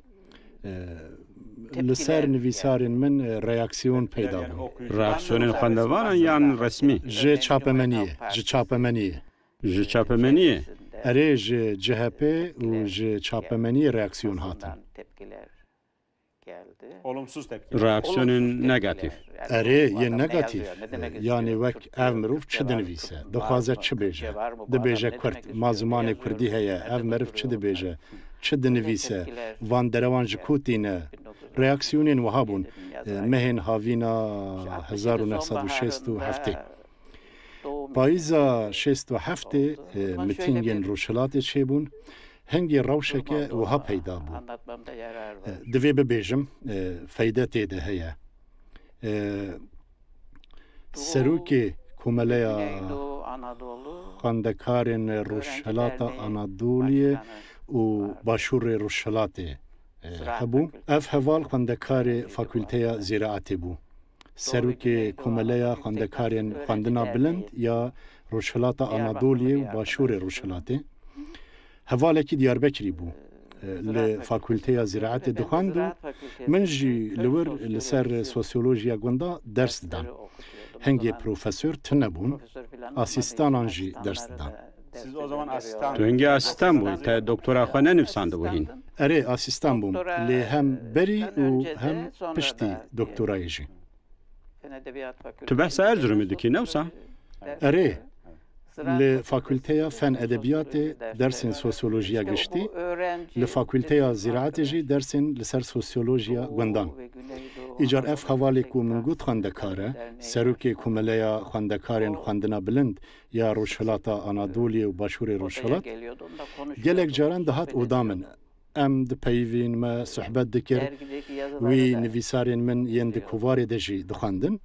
E, li ser nivîsarên min, e, reaksiyon peyda bûn. Reaksiyonên xwendevanan yan resmî? Ji çapemeniyê, ji çapemeniyê. Ji çapemeniyê? Erê, ji C H P û ji çapemeniyê reaksiyon hatin. Reaksiyonên negatîf. Erê, yên negatîf. Yanî wek ev mirov çi dinivîse, dixwaze çi bêje? Dibêje Kurd, ma zimanê Kurdî heye, ev meriv çi dibêje, çi dinivîse, van derewan ji ku tîne? Reaksiyonên wiha bûn, e, mehên havîna hezar û neh sed û şêst û heftê. Payîza şêst û heftê, e, mitîngên Rojhilatê çêbûn. Hingê rewşeke wiha peyda bû. E, divê bibêjim, e, feyde tê de heye. E, Serokê Komeleya Xwendekarên Rojhilata Anadoliyê û Başûrê Rojhilatê, e, hebû. Ev heval xwendekarê Fakulteya Zîraetê bû. Serokê Komeleya Xwendekarên Xwendina Bilind ya Rojhilata Anadoliyê û Başûrê Rojhilatê. Hevalekî Diyarbekirî bû. Li Fakulteya Zîraetê dixwend û min jî li wir li ser sosyolojiya gunda ders didan. Hingê profesor tune bûn, asîstanan jî ders didan. Tu hingê asîstan bûyî, te doktora xwe nenivîsandibû hîn? Erê, asîstan bûm, lê hem berî û hem piştî doktorayê jî. Tu behsa Erzurumê dikî, ne wisa? Erê, li Fakulteya Fen Edebiyatê dersên sosyolojiya giştî, li Fakulteya Zîraetê jî dersên li ser sosyolojiya gundan. Îcar ev hevalê ku min got xwendekar e, serokê Komeleya Xwendekarên Xwendina Bilind ya Rojhilata Anadoliyê û Başûrê Rojhilat, gelek caran dihat oda min. Em dipeyivîn, me sohbet dikir. Wî nivîsarên min yên di kovarê de jî dixwendin.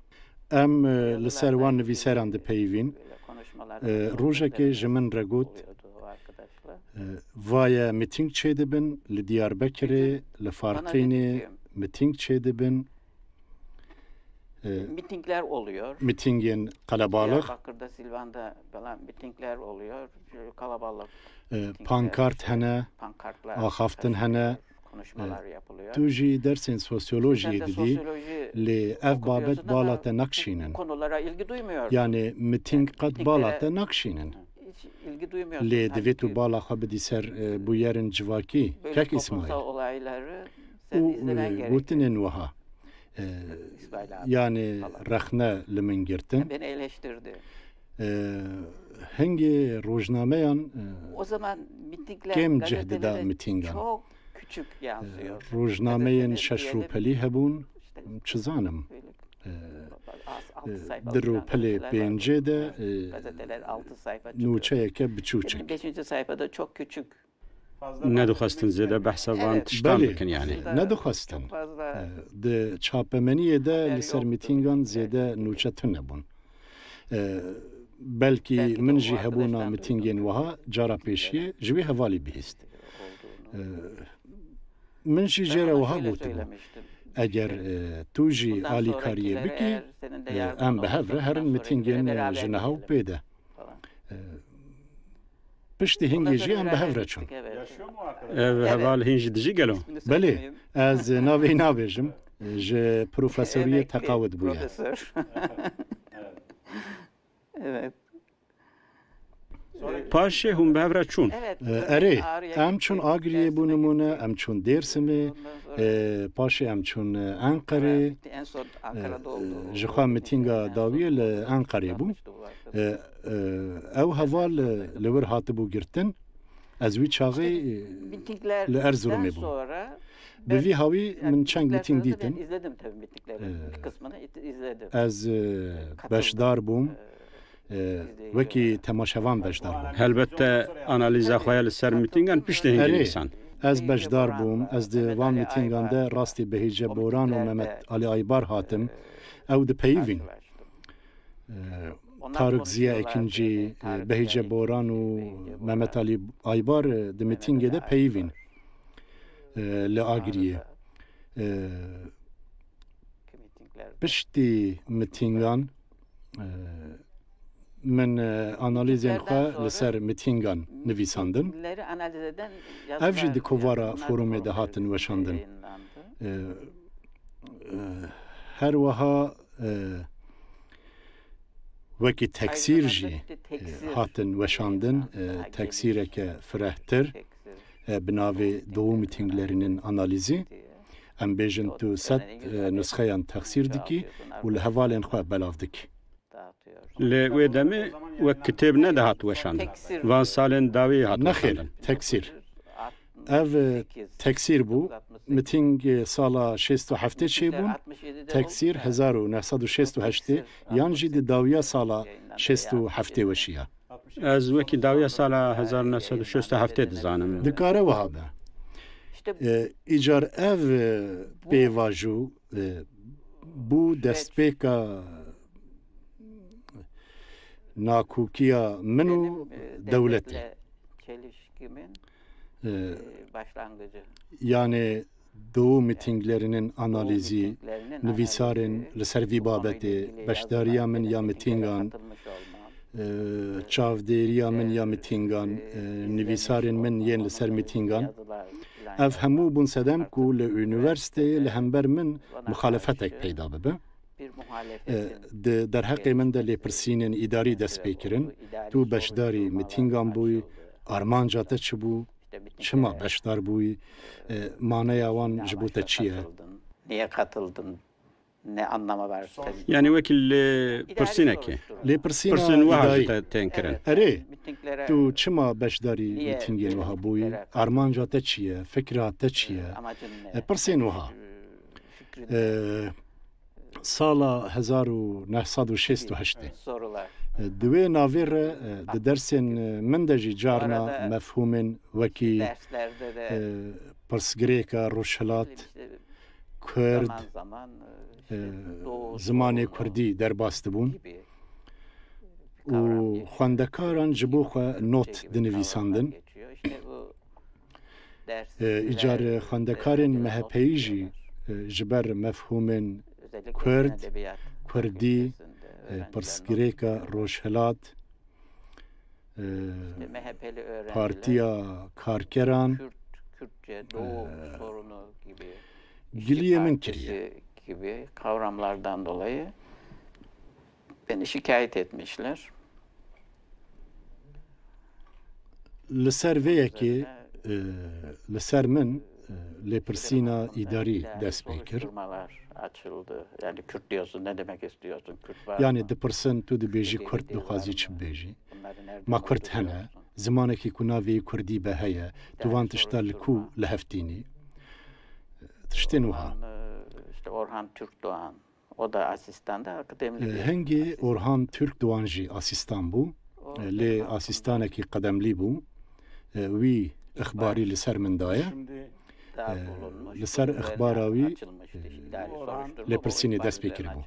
Em, e, li ser wan nivîsaran dipeyivîn. E, rojekê ji min re got, E, vaye mitîng çêdibin, li Diyarbekirê, li Farqînê mitîng çêdibin. E, mitîngên qelebalix. E, pankart hene, axaftin hene. E, tu jî dersên sosyolojiyê didî, lê ev babet bala te nakşînin. Yani mitîng qet bala te nakşînin. Lê divê tu bala xwe bidî ser, e, bûyerên civakî, kek Îsmaîl. Û, e, gotinên wiha, e, yani rexne li min girtin. E, hingê rojnameyan, e, kêm cih dida mitîngan. E, rojnameyên şeş rûpelî hebûn, çi zanim. E, e, di rûpelê pêncê de, e, nûçeyeke biçûçik. Nedixwestin zêde behsa van tiştan bikin yani. Nedixwestin. E, di çapemeniyê de li ser mitîngan zêde nûçe tune bûn. E, belkî min jî hebûna mitîngên wiha cara pêşiyê ji wî hevalî bihîst. E, Min jî jê re wiha gotibû, eger, e, tu jî alîkariyê bikî, e, em bi hev re herin mitîngên, e, ji niha û pê de. E, piştî hingê jî em bi hev re çûn. Ev heval hîn jî dijî gelo? Belê, ez navê wî nabêjim. E, ji profesoriyê teqawit bûye. Paşê hûn bi hev re çûn? E, erê, em çûn Agiriyê, bû nimûne, em çûn Dêrsimê, e, paşê em çûn, e, Enqerê. E, ji xwe mitînga dawiyê li Enqerê bû. E, e, ew heval, e, li wir hatibû girtin. Ez wî çaxê, e, li Erzurumê bûm. Bi vî hawî min çend mitîng dîtin. E, ez, e, beşdar bûm. E, wekî temaşevan beşdar bûm. Helbet te analîza xwe ya li ser mitîngan piştî hingê nivîsand. Ez beşdar bûm, ez di van mitîngan de rastî Behîce Boran û Mehmet Alî Aybar hatim. Ew dipeyivîn. E, Tarık Ziya Ekinci, e, Behîce Boran û Mehmet Alî Aybar, e, di mitîngê de peyivîn, e, li Agiriyê. E, piştî mitîngan, e, min, e, analîzên xwe li ser mitîngan nivîsandin. Ev jî di kovara forumê de hatin weşandin. E, e, her wiha, e, wekî teksîr jî, e, hatin weşandin, e, teksîreke firehtir, e, bi navê Doğu Mitinglerinin Analizi. Em bêjin tu sed, e, nusxeyan teksîr dikî û li hevalên xwe belav dikî. Li wê demê wek kitêb nedihat weşandin. Van salên dawî hat weşandin. Nexêr, teksîr. Ev, e, teksîr bû. Mitîng, e, sala şêst û heftê çêbûn. Teksîr hezar û neh sed û şêst û heştê yan jî di dawiya sala şêst û heftê weşiya. Ez wekî dawiya sala hezar neh sed û şêst û heftê dizanim. Dikare wiha be. E, îcar ev, e, pêvajo, e, bû destpêka nakokiya min û dewletê. E, yani Doğu mitinglerinin analizi, nivîsarên li ser vî babetê, beşdariya min ya mitîngan, e, çavdêriya min ya mitîngan, e, nivîsarên min yên li ser mitîngan. Ev hemû bûn sedem ku li unîversîteyê li hember min muxalefetek peyda bibe. E, di derheqê min de lêpirsînên îdarî dest pê kirin. Tu beşdarî mitîngan bûyî, armanca te çi bû? Çima beşdar bûyî? E, maneya wan ji bo te çi ye? Niye katıldın? Ne anlama var? Yani wekî lêpirsînekê. Lêpirsîna îdarî. Pirsên wiha ji te tên kirin. Erê, tu çima beşdarî mitîngên wiha bûyî? Armanca te çi ye? Fikra te çi ye? E, pirsên wiha. E, sala hezar û neh sed û şêst û heştê. E, di wê navê re, e, di dersên, e, min de jî carna mefhûmên wekî, e, pirsgirêka Rojhilat, Kurd, e, zimanê Kurdî derbas dibûn. û xwendekaran ji bo xwe not dinivîsandin. E, îcar xwendekarên M H P'yî jî, e, ji ber mefhûmên Kurd, Kurdî, e, pirsgirêka Rojhilat, e, Partiya Karkeran, Kürt, Kürtçe doğu e, sorunu gibi, giliyê min kiriye gibi kavramlardan dolayı beni şikayet etmişler. Li ser vê yekê, e, li ser min, e, lêpirsîna îdarî dest pê kir. Soruşturmalar açıldı. Yani Kürt diyorsun, ne demek istiyorsun? Kürt var mı? Yani dipirsin, tu dibêjî Kurd, dixwazî çi bibêjî? Ma Kurd hene, zimanekî ku navê kurdî be heye, tu van tişta li ku li hev tînî? Tiştên wiha. Orhan, e, işte Orhan Türkdoğan, o da asistanda, kıdemli bir asistan. E, hingê Orhan Türkdoğan jî asistan bû. E, lê asistanekî qedemlî bû. E, wî ixbarî li ser min daye. E, li ser ixbara wî, e, lêpirsînê dest pê kiribû.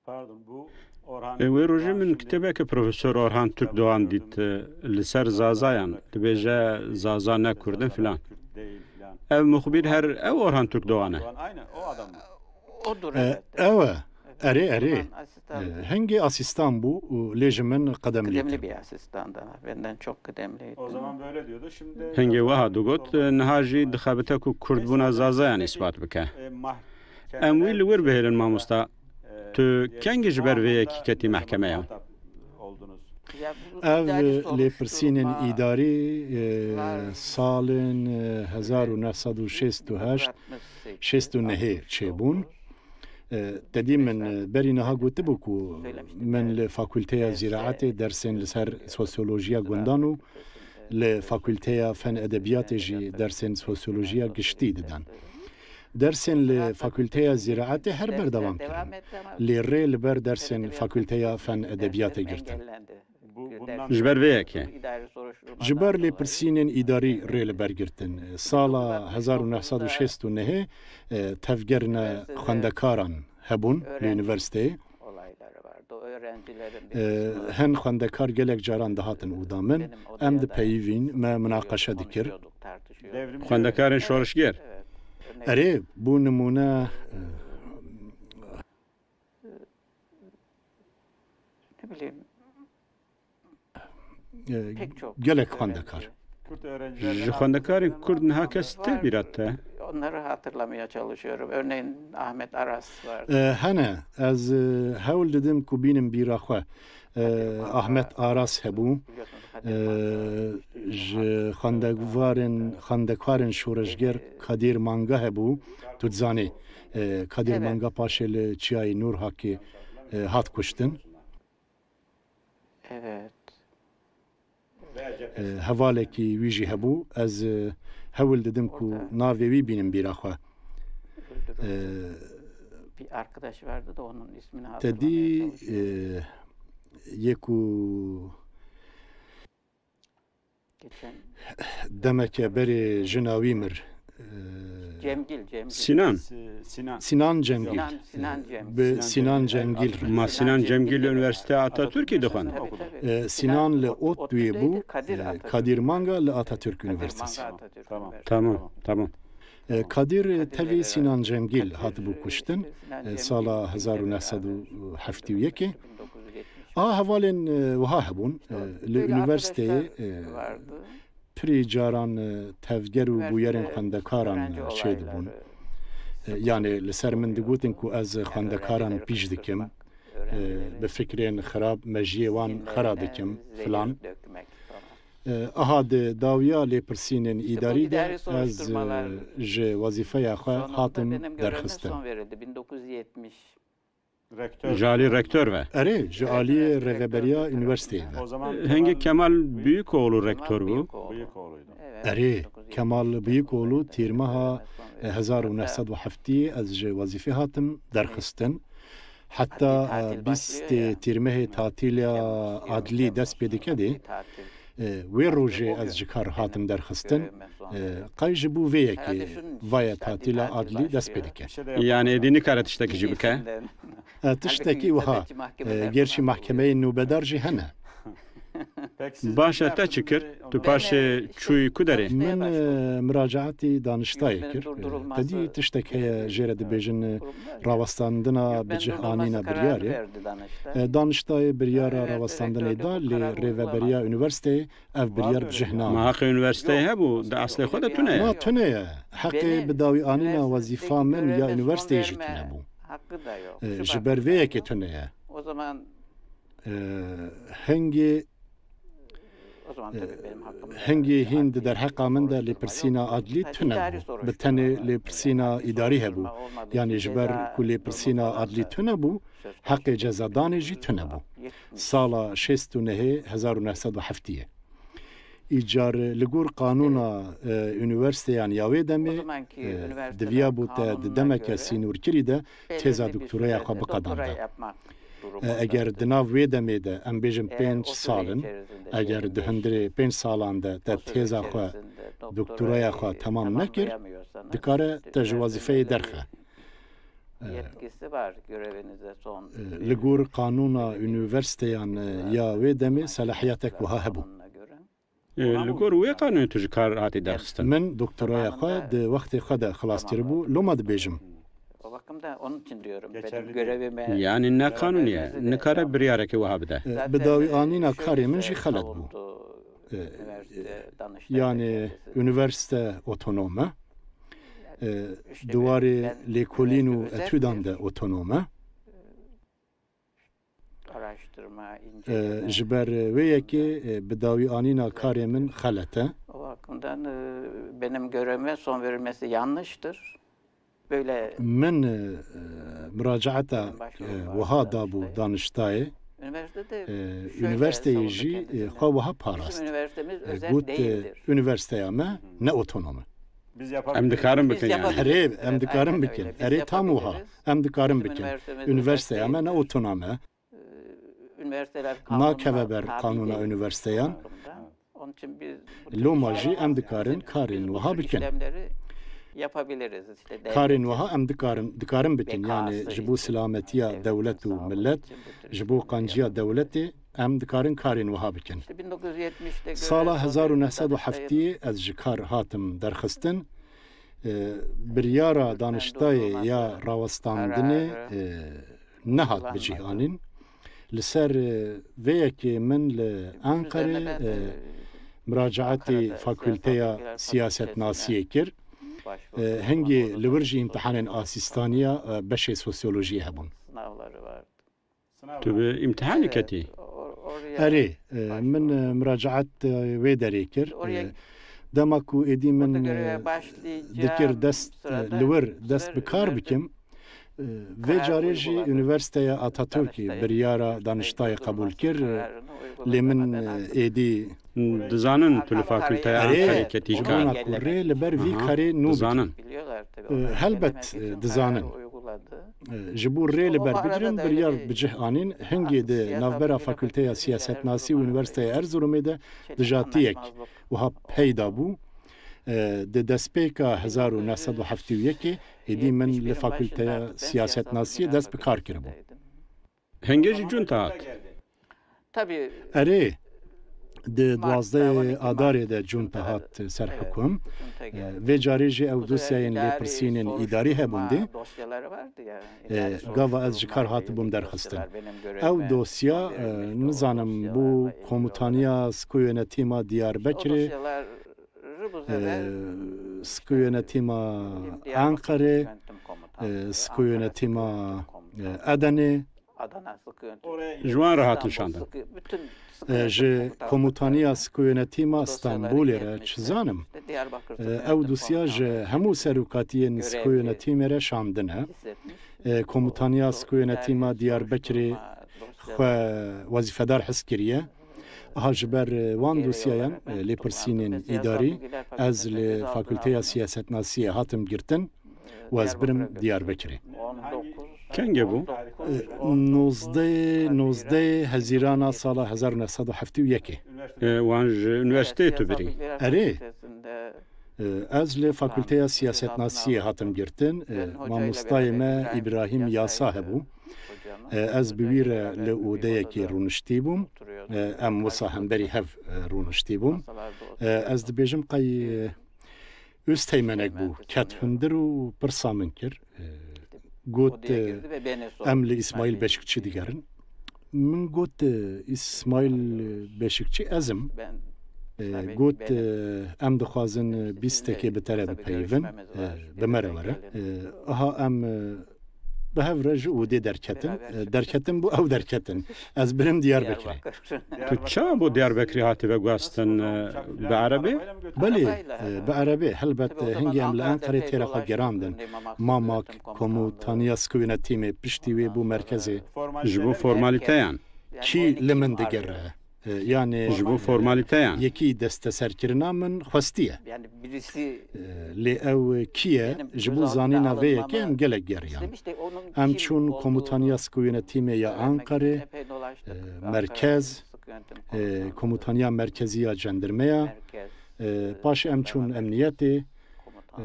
Pardon, bu Orhan. E, wê rojê min kitêbeke Profesor Orhan Türkdoğan dît, e, li ser Zazayan. Dibêje, Zaza ne Kurd in filan. Ev muxbir her ew Orhan Türkdoğan e. Aynen, o adam mı? Odur, e, evet. Ew e. Erê, erê. Orhan asistan. E, hingê asistan bû û lê ji min qedemlî. Kıdemli bir asistan da. Benden çok kıdemliydi. O zaman böyle diyordu. Şimdi hingê wiha digot, e, niha jî dixebite ku Kurdbûna Zazayan îspat bike. Em wî li wir bihêlin, mamosta. Tu kengî ji ber vê yekî ketî mehkemeya? Ev lêpirsînên îdarî, e, salên, e, hezar û neh sed û şêst û heşt, şêst û nehê çêbûn. E, te dî min, e, berî niha gotibû ku min li Fakulteya Zîraetê dersên li ser sosyolojiya gundan û li Fakulteya Fen Edebiyatê jî dersên sosyolojiya giştî didan. Dersên li Fakulteya Zîraetê her berdewam kirin. Lê rê li ber dersên Fakulteya Fen Edebiyatê girtin. Ji ber vê yekê. Ji ber lêpirsînên îdarî rê li ber girtin. Sala hezar û neh sed û şêst û nehê, e, tevgerine xwendekaran hebûn li unîversîteyê. E, hin xwendekar gelek caran dihatin oda min. Em dipeyivîn, me minaqeşe dikir. Xwendekarên şorişger. Erê, bû nimûne, e, Ne bileyim, e, pek çok gelek öğrenci. Xwendekar. Ji xwendekarên Kurd niha kes tê bîra te? Onları hatırlamaya çalışıyorum. Örneğin Ahmet Aras vardı. E, hene, ez, e, hewl didim ku bînim bîra xwe. E, Ahmet Aras hebû. E, ji xwendevarên, xwendekarên şoreşger Kadir Manga hebû. Tu dizanî, e, Kadir Manga paşê li Çiyayê Nûr Hakê, e, hat kuştin. Evet. E, hevalekî wî jî hebû. Ez, e, hewl didim ku navê wî bînim bîra xwe. E, bir arkadaş vardı da onun ismini hatırlamaya çalışıyorum. Te dî, e, yê ku demeke berê jina wî mir. Cemgil, Cemgil. Sinan. Sinan Cemgil. Sinan, Sinan Cemgil. Bi Sinan Cemgil re. Ma Sinan Cemgil li Unîversîteya Atatürk'ê dixwend? Tabii, tabii. E, Sinan li ODTÜ'yê bû, e, Kadir Manga li Atatürk Üniversitesi. Tamam, tamam. E, Kadir, e, tevî Sinan Cemgil hatibû kuştin, e, sala hezar û neh sed û heftê û yekê. A hevalên, e, wiha hebûn, e, li unîversîteyê, e, pirî caran, e, tevger û bûyerên xwendekaran, e, çêdibûn. E, yanê li ser min digotin ku ez xwendekaran pîş dikim, e, bi fikrên xirab mejiyê wan xera dikim filan. E, aha di dawiya lêpirsînên îdarî de ez, e, ji wezîfeya xwe hatim derxistin. Ji alî rektor ve? Erê, ji alî rêveberiya unîversîteyê ve. Hingê Kemal Büyükoğlu rektor bû. Erê, Kemal Büyükoğlu tîrmeha hezar û neh sed û heftê ez ji wezîfê hatim derxistin. Heta, e, bîstê tîrmehê tatîla adlî dest pê dike dê, E, wê rojê ez ji kar hatim derxistin, e, qey ji bo vê yekê vaye tatîla adlî dest pê dike. Yanî êdî nikare tiştekî jî bike? E, tiştekî wiha, e, gerçî mahkemeyên nûbedar jî hene. Baş e, te çi kir? Tu paşê çûyî ku derê? Min, e, miracaetî daniştayê kir. E, te dî tiştek heye jê re dibêjin, e, rawestandina bi cih anîna biryarê. E, daniştayê biryara rawestandinê da, lê rêveberiya unîversîteyê ev biryar bi cih nayê. Ma heqê unîversîteyê hebû, di eslê xwe de tune ye. Na, tune ye. Heqê bi dawî anîna wezîfa min ya unîversîteyê jî tune bû. E, ji ber vê yekê tune ye. E, hingê, e, hingê hîn di derheqa min de lêpirsîna adlî tune bû. Bi tenê lêpirsîna îdarî hebû. Yanî ji ber ku lêpirsîna adlî tune bû, heqê cezadanê jî tune bû. Sala şêst û nehê, hezar û neh sed û heftiyê. Îcar li gor qanûna, e, unîversîteyan ya wê demê, e, diviya bû te di demeke sînorkirî de têza doktoraya xwe biqedanda. E, eger di nav wê demê de, em bêjin pênc sal in, eger di hundirê pênc salan de te têza xwe, doktoraya xwe temam nekir, dikare te ji wezîfeyê derxe. E, e, li gor qanûna unîversîteyan, e, ya wê demê selahiyetek wiha hebû. E, li gor wê qanûnê tu ji kar hatî derxistin? Min doktoraya xwe di wextê xwe de xilas kiribû, loma dibêjim. Yanî ne qanûnî ye, nikare biryarekê wiha bide. E, bi dawî anîna karê min jî xelet bû. E, yanî unîversîte otonom e. E, di warê lêkolîn û etûdan de otonom e. E, ji ber wê yekê, e, bi dawî anîna karê min xelet e. O bakımdan, e, benim görevime son verilmesi yanlıştır. Min, e, muracaeta, e, wiha dabû daniştayê. E, unîversîteyê jî, e, xwe wiha parast. E, got, e, unîversîteya me ne otonom e. Em dikarin bikin yanî. Erê, em dikarin bikin. Erê, tam wiha. Em dikarin bikin. Unîversîteya me ne otonom e. Nakeve ber qanûna unîversîteyan. Loma jî em dikarin karên wiha bikin. Karên wiha em dikarin, dikarin bikin, yanî ji bo silametiya dewlet û millet, ji bo qanciya dewletê em dikarin karên wiha bikin. Sala hezar û neh sed û heftiyê ez ji kar hatim derxistin. E, biryara daniştayê ya rawestandinê, e, nehat bicih anîn. Li ser, e, vê yekê min li Enqerê, e, muracaetê Fakulteya Siyasetnasiyê kir. E, hingê li wir jî îmtihanên asîstaniya, e, beşê sosyolojiyê hebûn. Tu bi îmtihanê ketî? Erê, e, min, e, muracaet, e, wê derê kir. E, dema ku êdî min, e, dikir dest, e, li wir dest bi kar bikim, e, vê carê jî Unîversîteya Ataturkî biryara daniştayê qebûl kir, e, lê min, e, êdî Dizanin tu li fakulteya Enqerê ketî kar. Ji bona ku rê li ber vî karê nû dizanin. E, helbet, e, dizanin. E, ji bo rê li ber bigirin, biryar bi cih anîn, hingê di navbera Fakulteya Siyasetnasî û Unîversîteya Erzurumê de dijatiyek wiha peyda bû. E, di destpêka hezar û neh sed û heftê û yekê êdî min li Fakulteya Siyasetnasiyê dest bi kar kiribû. Hingê jî cûnte hat. Erê, di duwazdehê Adarê de cûnte hat ser hukum. E, vê carê jî ew dosyayên lêpirsînên îdarî hebûn dê. E, gava ez ji kar hatibûm derxistin. Ew dosya, e, nizanim, bû Komutaniya Sikoyonetîma Diyarbekirê, e, Sikoyonetîma Enqerê, e, Sikoyonetîma, e, Edenê, Ji wan re hatin şandin. E, ji Komutaniya Sikoyonetîma Stenbolê re çi zanim, e, ew dosya ji hemû serokatiyên Sikoyonetîmê re şandine. E, Komutaniya Sikoyonetîma Diyarbekirê xwe wezîfedar his kiriye. Aha ji ber, e, wan dosyayan, e, lêpirsînên îdarî, ez li Fakulteya Siyasetnasiyê hatim girtin û ez birim Diyarbekirê. Kengê bû? E, nozdeh, nozdeh Hezîrana sala hezar û neh sed û heftê û yekê. E, wan ji unîversîteyê tu birî? Erê. E, ez li Fakulteya Siyasetnasiyê hatim girtin. E, mamostayê me Îbrahîm Yasa hebû. E, ez bi wî re li odeyekê rûniştî bûm. E, em wisa hemberî hev, e, rûniştî bûm. E, ez dibêjim qey, e, Üsteğmenek bû, ket hundir û pirsa min kir. E, got, e, em li Îsmaîl Beşikçî digerin. Min got, e, Îsmaîl Beşikçî ez im. E, got, e, em dixwazin, e, bîstekê bi te re bipeyivin, e, bi me re were. E, aha em, e, bi hev re ji odê derketin. E, derketin bû, ew derketin. Ez birim Diyarbekirê. Tu çawa bo Diyarbekirê hatî veguhastin, e, bi erebê? Belê, e, bi erebê. Helbet, e, hingê em li Enqerê têra xwe gerandin. Mamak, Komutaniya Sikoyê Netîmê piştî wê bû merkezê. Ji bo formalîteyan? Kî li min digere? E, yanî Ji bo formalîteyan? Yekî desteserkirina min xwestiye. E, lê ew kî ye? Ji bo zanîna vê yekê em gelek geriyan. Em çûn Komutaniya Sikoyê Netîmê ya Enqerê, e, merkez, e, Komutaniya Merkezî ya Cendirmeya, e, paşê em çûn emniyetê. E,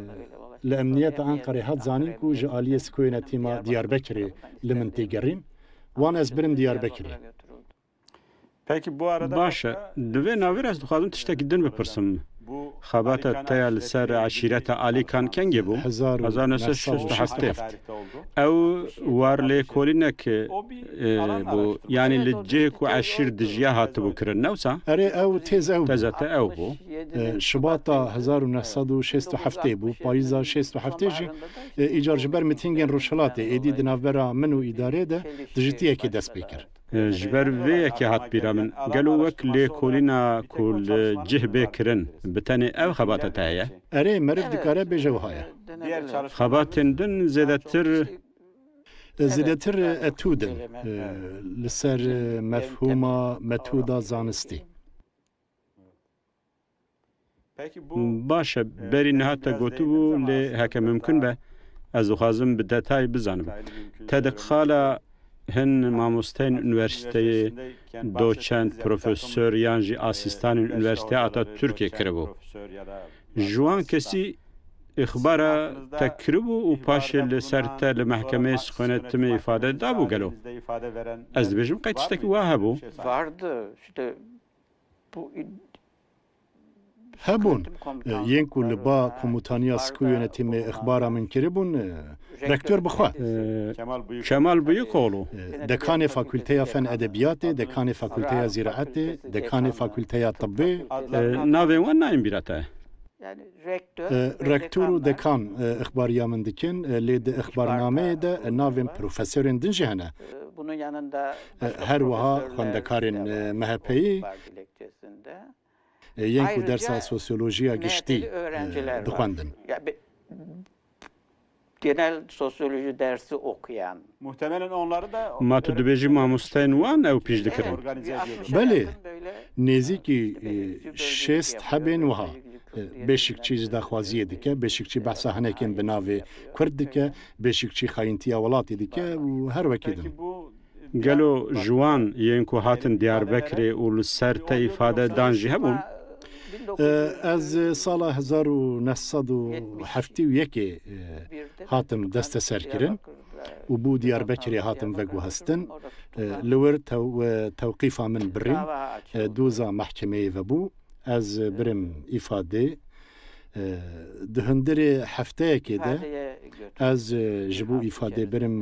li emniyeta Enqerê hat zanîn ku ji aliyê Sikoyê Netîma Diyarbekirê li min têgerîn. Wan ez birim Diyarbekirê. Baş e. Di vê navê re ez dixwazim tiştekî din bipirsim. Xebata te ya li ser eşîreta Alîkan kengê bû? Hezar û neh sed û şêst û heftê. Ew war lêkolînek, e, bû. Yanî li cihê ku eşîr dijiya hatibû kirin, ne wisa? Erê, ew têz ew bû. Teza te ew bû. E, Şibata hezar û neh sed û şêst û heftê bû. Payîza şêst û heftê jî, e, îcar ji ber mitîngên Rojhilatê êdî di navbera min û îdarê de dijitiyekê dest pê kir. Ji ber vê yekê hat bîra min. Gelo wek lêkolîna ku li cih bê kirin, bi tenê ev xebata te heye? Erê, meriv dikare bêje wiha ye. Xebatên din zêdetir Zêdetir etûd in, e, li ser, e, mefhûma, metoda zanistî. Baş e, berî niha te gotibû, lê heke mimkun be, ez dixwazim bi detay bizanim. Te di qala hin mamosteyên unîversîteyê, doçent, profesor yan jî asîstanên Unîversîteya Atatürkê kiribû. Ji wan kesî îxbara te kiribû û paşê li ser te li mehkemeyê Sikoyê Netîmê îfade dabû gelo? Ez dibêjim qey tiştekî wa hebû? Vardı. İşte bu id- Hebûn, e, yên ku li ba Komutaniya Sikoyê Netîmê îxbara min kiribûn, e, rektor bi xwe. E, Kemal Bıyıkoğlu. E, dekanê Fakulteya Fen Edebiyatê, dekanê Fakulteya Zîraetê, dekanê Fakulteya Tibbê. E, navên wan nayên bîra te? E, rektor û dekan, e, îxbariya min dikin, e, lê di îxbarnameyê de, e, navên profesorên din jî hene. E, her wiha xwendekarên, e, M H P'yî, e, yên ku dersa sosyolojiya giştî, e, dixwendin. Genel sosyoloji dersi okuyan. Ma tu dibêjî mamosteyên wan ew pîş dikirin? Belê, nêzîkî, e, şêst hebên wiha, e, beşikçî ji daxwaziyê dike, beşikçî behsa hinekên bi navê Kurd dike, beşikçî xayîntiya welatê dike û her wekî din. Gelo ji wan yên ku hatin Diyarbekirê û li ser te îfade dan jî hebûn? E, ez sala hezar û neh sed û heftê û yekê, e, hatim desteserkirin û bû Diyarbekirê hatim veguhestin. E, li wir tew-, e, tewqîfa min birîn, e, doza mehkemeyê vebû. Ez birim îfadê. E, di hundirê hefteyekê de ez, e, ji bo îfadê birim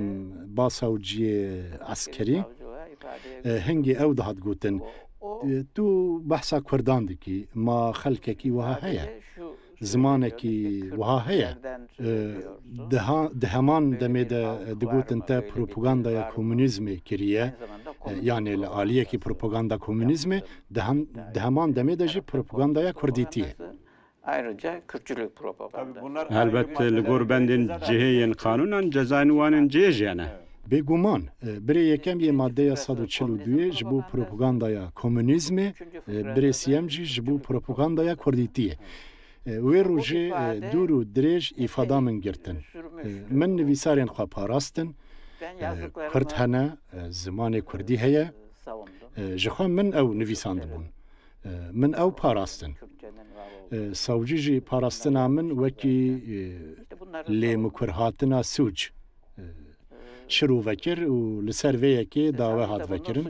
basawciyê eskerî. E, hingê ew dihat gotin, e, tu behsa Kurdan dikî, ma xelkekî wiha heye, zimanekî wiha heye. E, di ha-, di heman demê de digotin te propagandaya komunîzmê kiriye, e, yanê li aliyekî propaganda komunîzmê, di hem-, di heman demê de jî propagandaya kurdîtiyê. Ayrıca Kürtçülük propaganda. Helbet li gor bendên cihê yên qanûnan cezayên wan ên cihê jî hene. Bêguman, e, birê yekem yê maddeya sed û çil û duyê ji bo propagandaya komunîzmê, e, birê siyem jî ji bo propagandaya kurdîtiyê. E, wê rojê, e, dûr û dirêj îfada min girtin. E, min nivîsarên xwe parastin. E, Kurd hene, e, zimanê Kurdî heye. E, ji xwe min ew nivîsandibûn. E, min ew parastin. E, savcî jî parastina min wekî, e, lêmikurhatina sûc, e, şirove kir û li ser vê yekê dawe hat vekirin. E,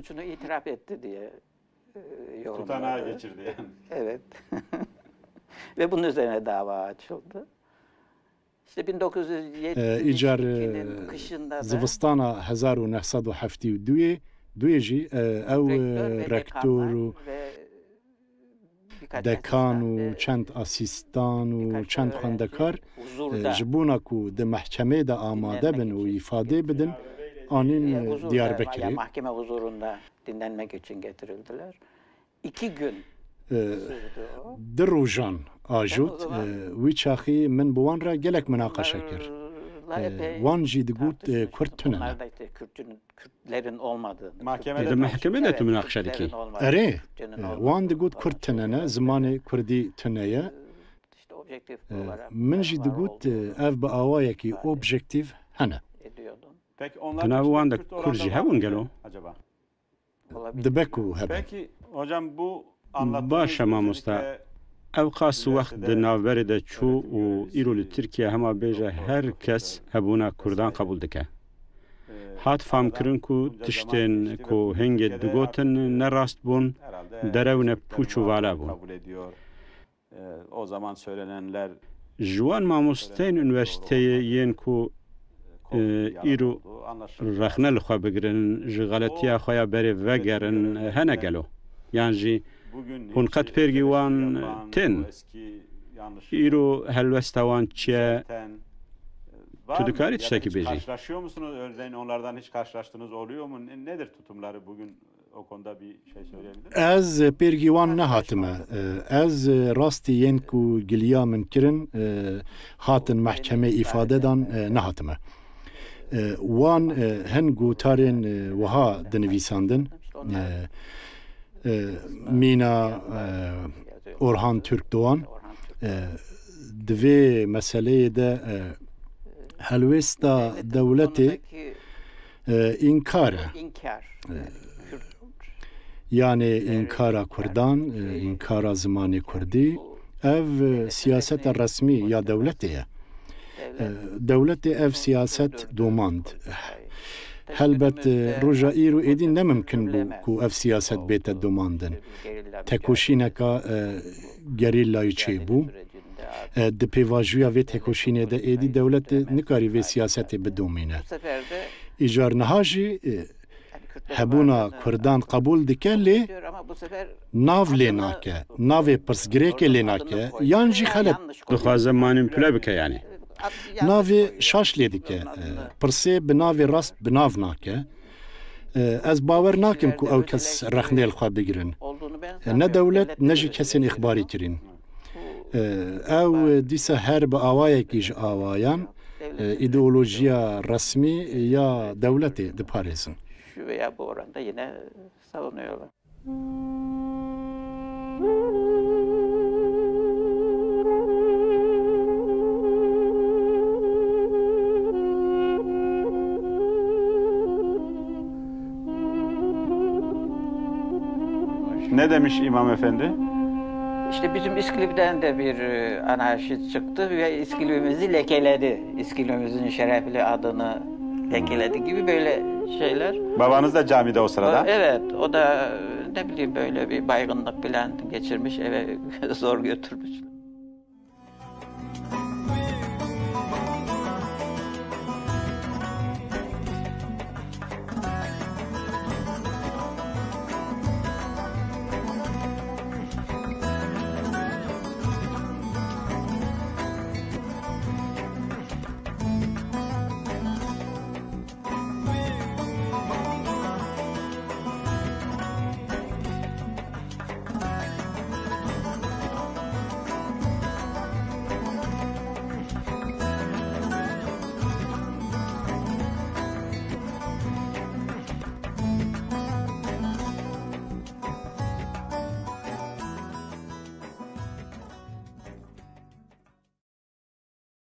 yorum Tutanağa vardı. geçirdi yani. Evet. Ve bunun üzerine dava açıldı. İşte E, Îcar, e, bin dokuz yüz yetmiş ikinin kışında da zivistana hezar û neh sed û heftê û duyê, duyê jî, e, ew, e, rektör ve rektor û dekan û çend asîstan û çend xwendekar, e, ji bona ku di mehkemê de amade bin û îfadê bidin, anîn, e, Diyarbekirê. Mahkeme huzurunda dinlenmek için getirildiler. İki gün E, sürdü o. Di rojan ajot, e, wî çaxî min bi wan re gelek minaqeşe kir. E, wan jî digot, e, Kurd tune ne. Mahkemede Di mehkemê de tu minaqeşe dikî? Erê, e, wan digot Kurd tune ne, zimanê Kurdî tune ye. E, min jî digot, e, ev bi awayekî objektif hene. Di nav wan de Kurd jî hebûn gelo? Dibe ku hebe. Baş e mamosta. Ew qas wext di navberê de çû û îro li Tirkiye hema bêje her kes hebûna Kurdan qebûl dike. Hat famkirin ku tiştên ku hingê digotin ne rast bûn, derew ne pûç û vala bûn. E, o zaman söylenenler Ji wan mamosteyên unîversîteyê yên ku, e, îro rexne li xwe bigirin, ji xeletiya xwe ya berê vegerin, e, hene gelo? Yan jî hûn qet pêrgî wan tên? Îro helwesta wan çi ye? Tu dikarî tiştekî bêjî? Karşılaşıyor musunuz? Örneğin onlardan hiç karşılaştığınız oluyor mu? Ne- Nedir tutumları bugün? O konuda bir şey söyleyebilir misin? Ez pêrgî wan nehatime. Ez rastî yên ku giliya min kirin, hatin mehkemê îfade dan, nehatime. Wan hin gotarên wiha dinivîsandin. Mîna Orhan Türkdoğan, di vê meseleyê de, helwêsta dewletê, e, înkar e. E, yanê înkara Kurdan, e, înkara zimanê Kurdî, ev, e, siyaseta resmî ya dewletê ye. E, dewletê ev siyaset domand. Helbet, e, roja îro êdî ne mimkin bû ku ev siyaset bête domandin. Tekoşîneka, e, gerîlayî çêbû. E, di pêvajoya vê tekoşînê de êdî dewlet nikarî vê siyasetê bidomîne. Îcar niha jî, e, hebûna Kurdan qebûl dike, lê nav lê nake, navê pirsgirêkê lê nake, yan jî xelet. Dixwaze manîpule bike yani. Navê şaş lê dike, e, pirsê bi navê rast bi nav nake. E, ez bawer nakim ku ew kes rexnê li xwe bigirin. E, ne dewlet, ne jî kesên îxbarî kirîn. E, ew dîsa her bi awayekî ji awayan, e, îdeolojiya resmî ya dewletê diparêzin. Şu veya bu oranda yine savunuyorlar. Ne demiş İmam Efendi? İşte bizim İskilip'ten de bir, e, anarşist çıktı ve İskilip'imizi lekeledi. İskilip'imizin şerefli adını lekeledi gibi böyle şeyler. Babanız da camide o sırada? Evet, o da, e, ne bileyim, böyle bir baygınlık falan geçirmiş, eve zor götürmüş.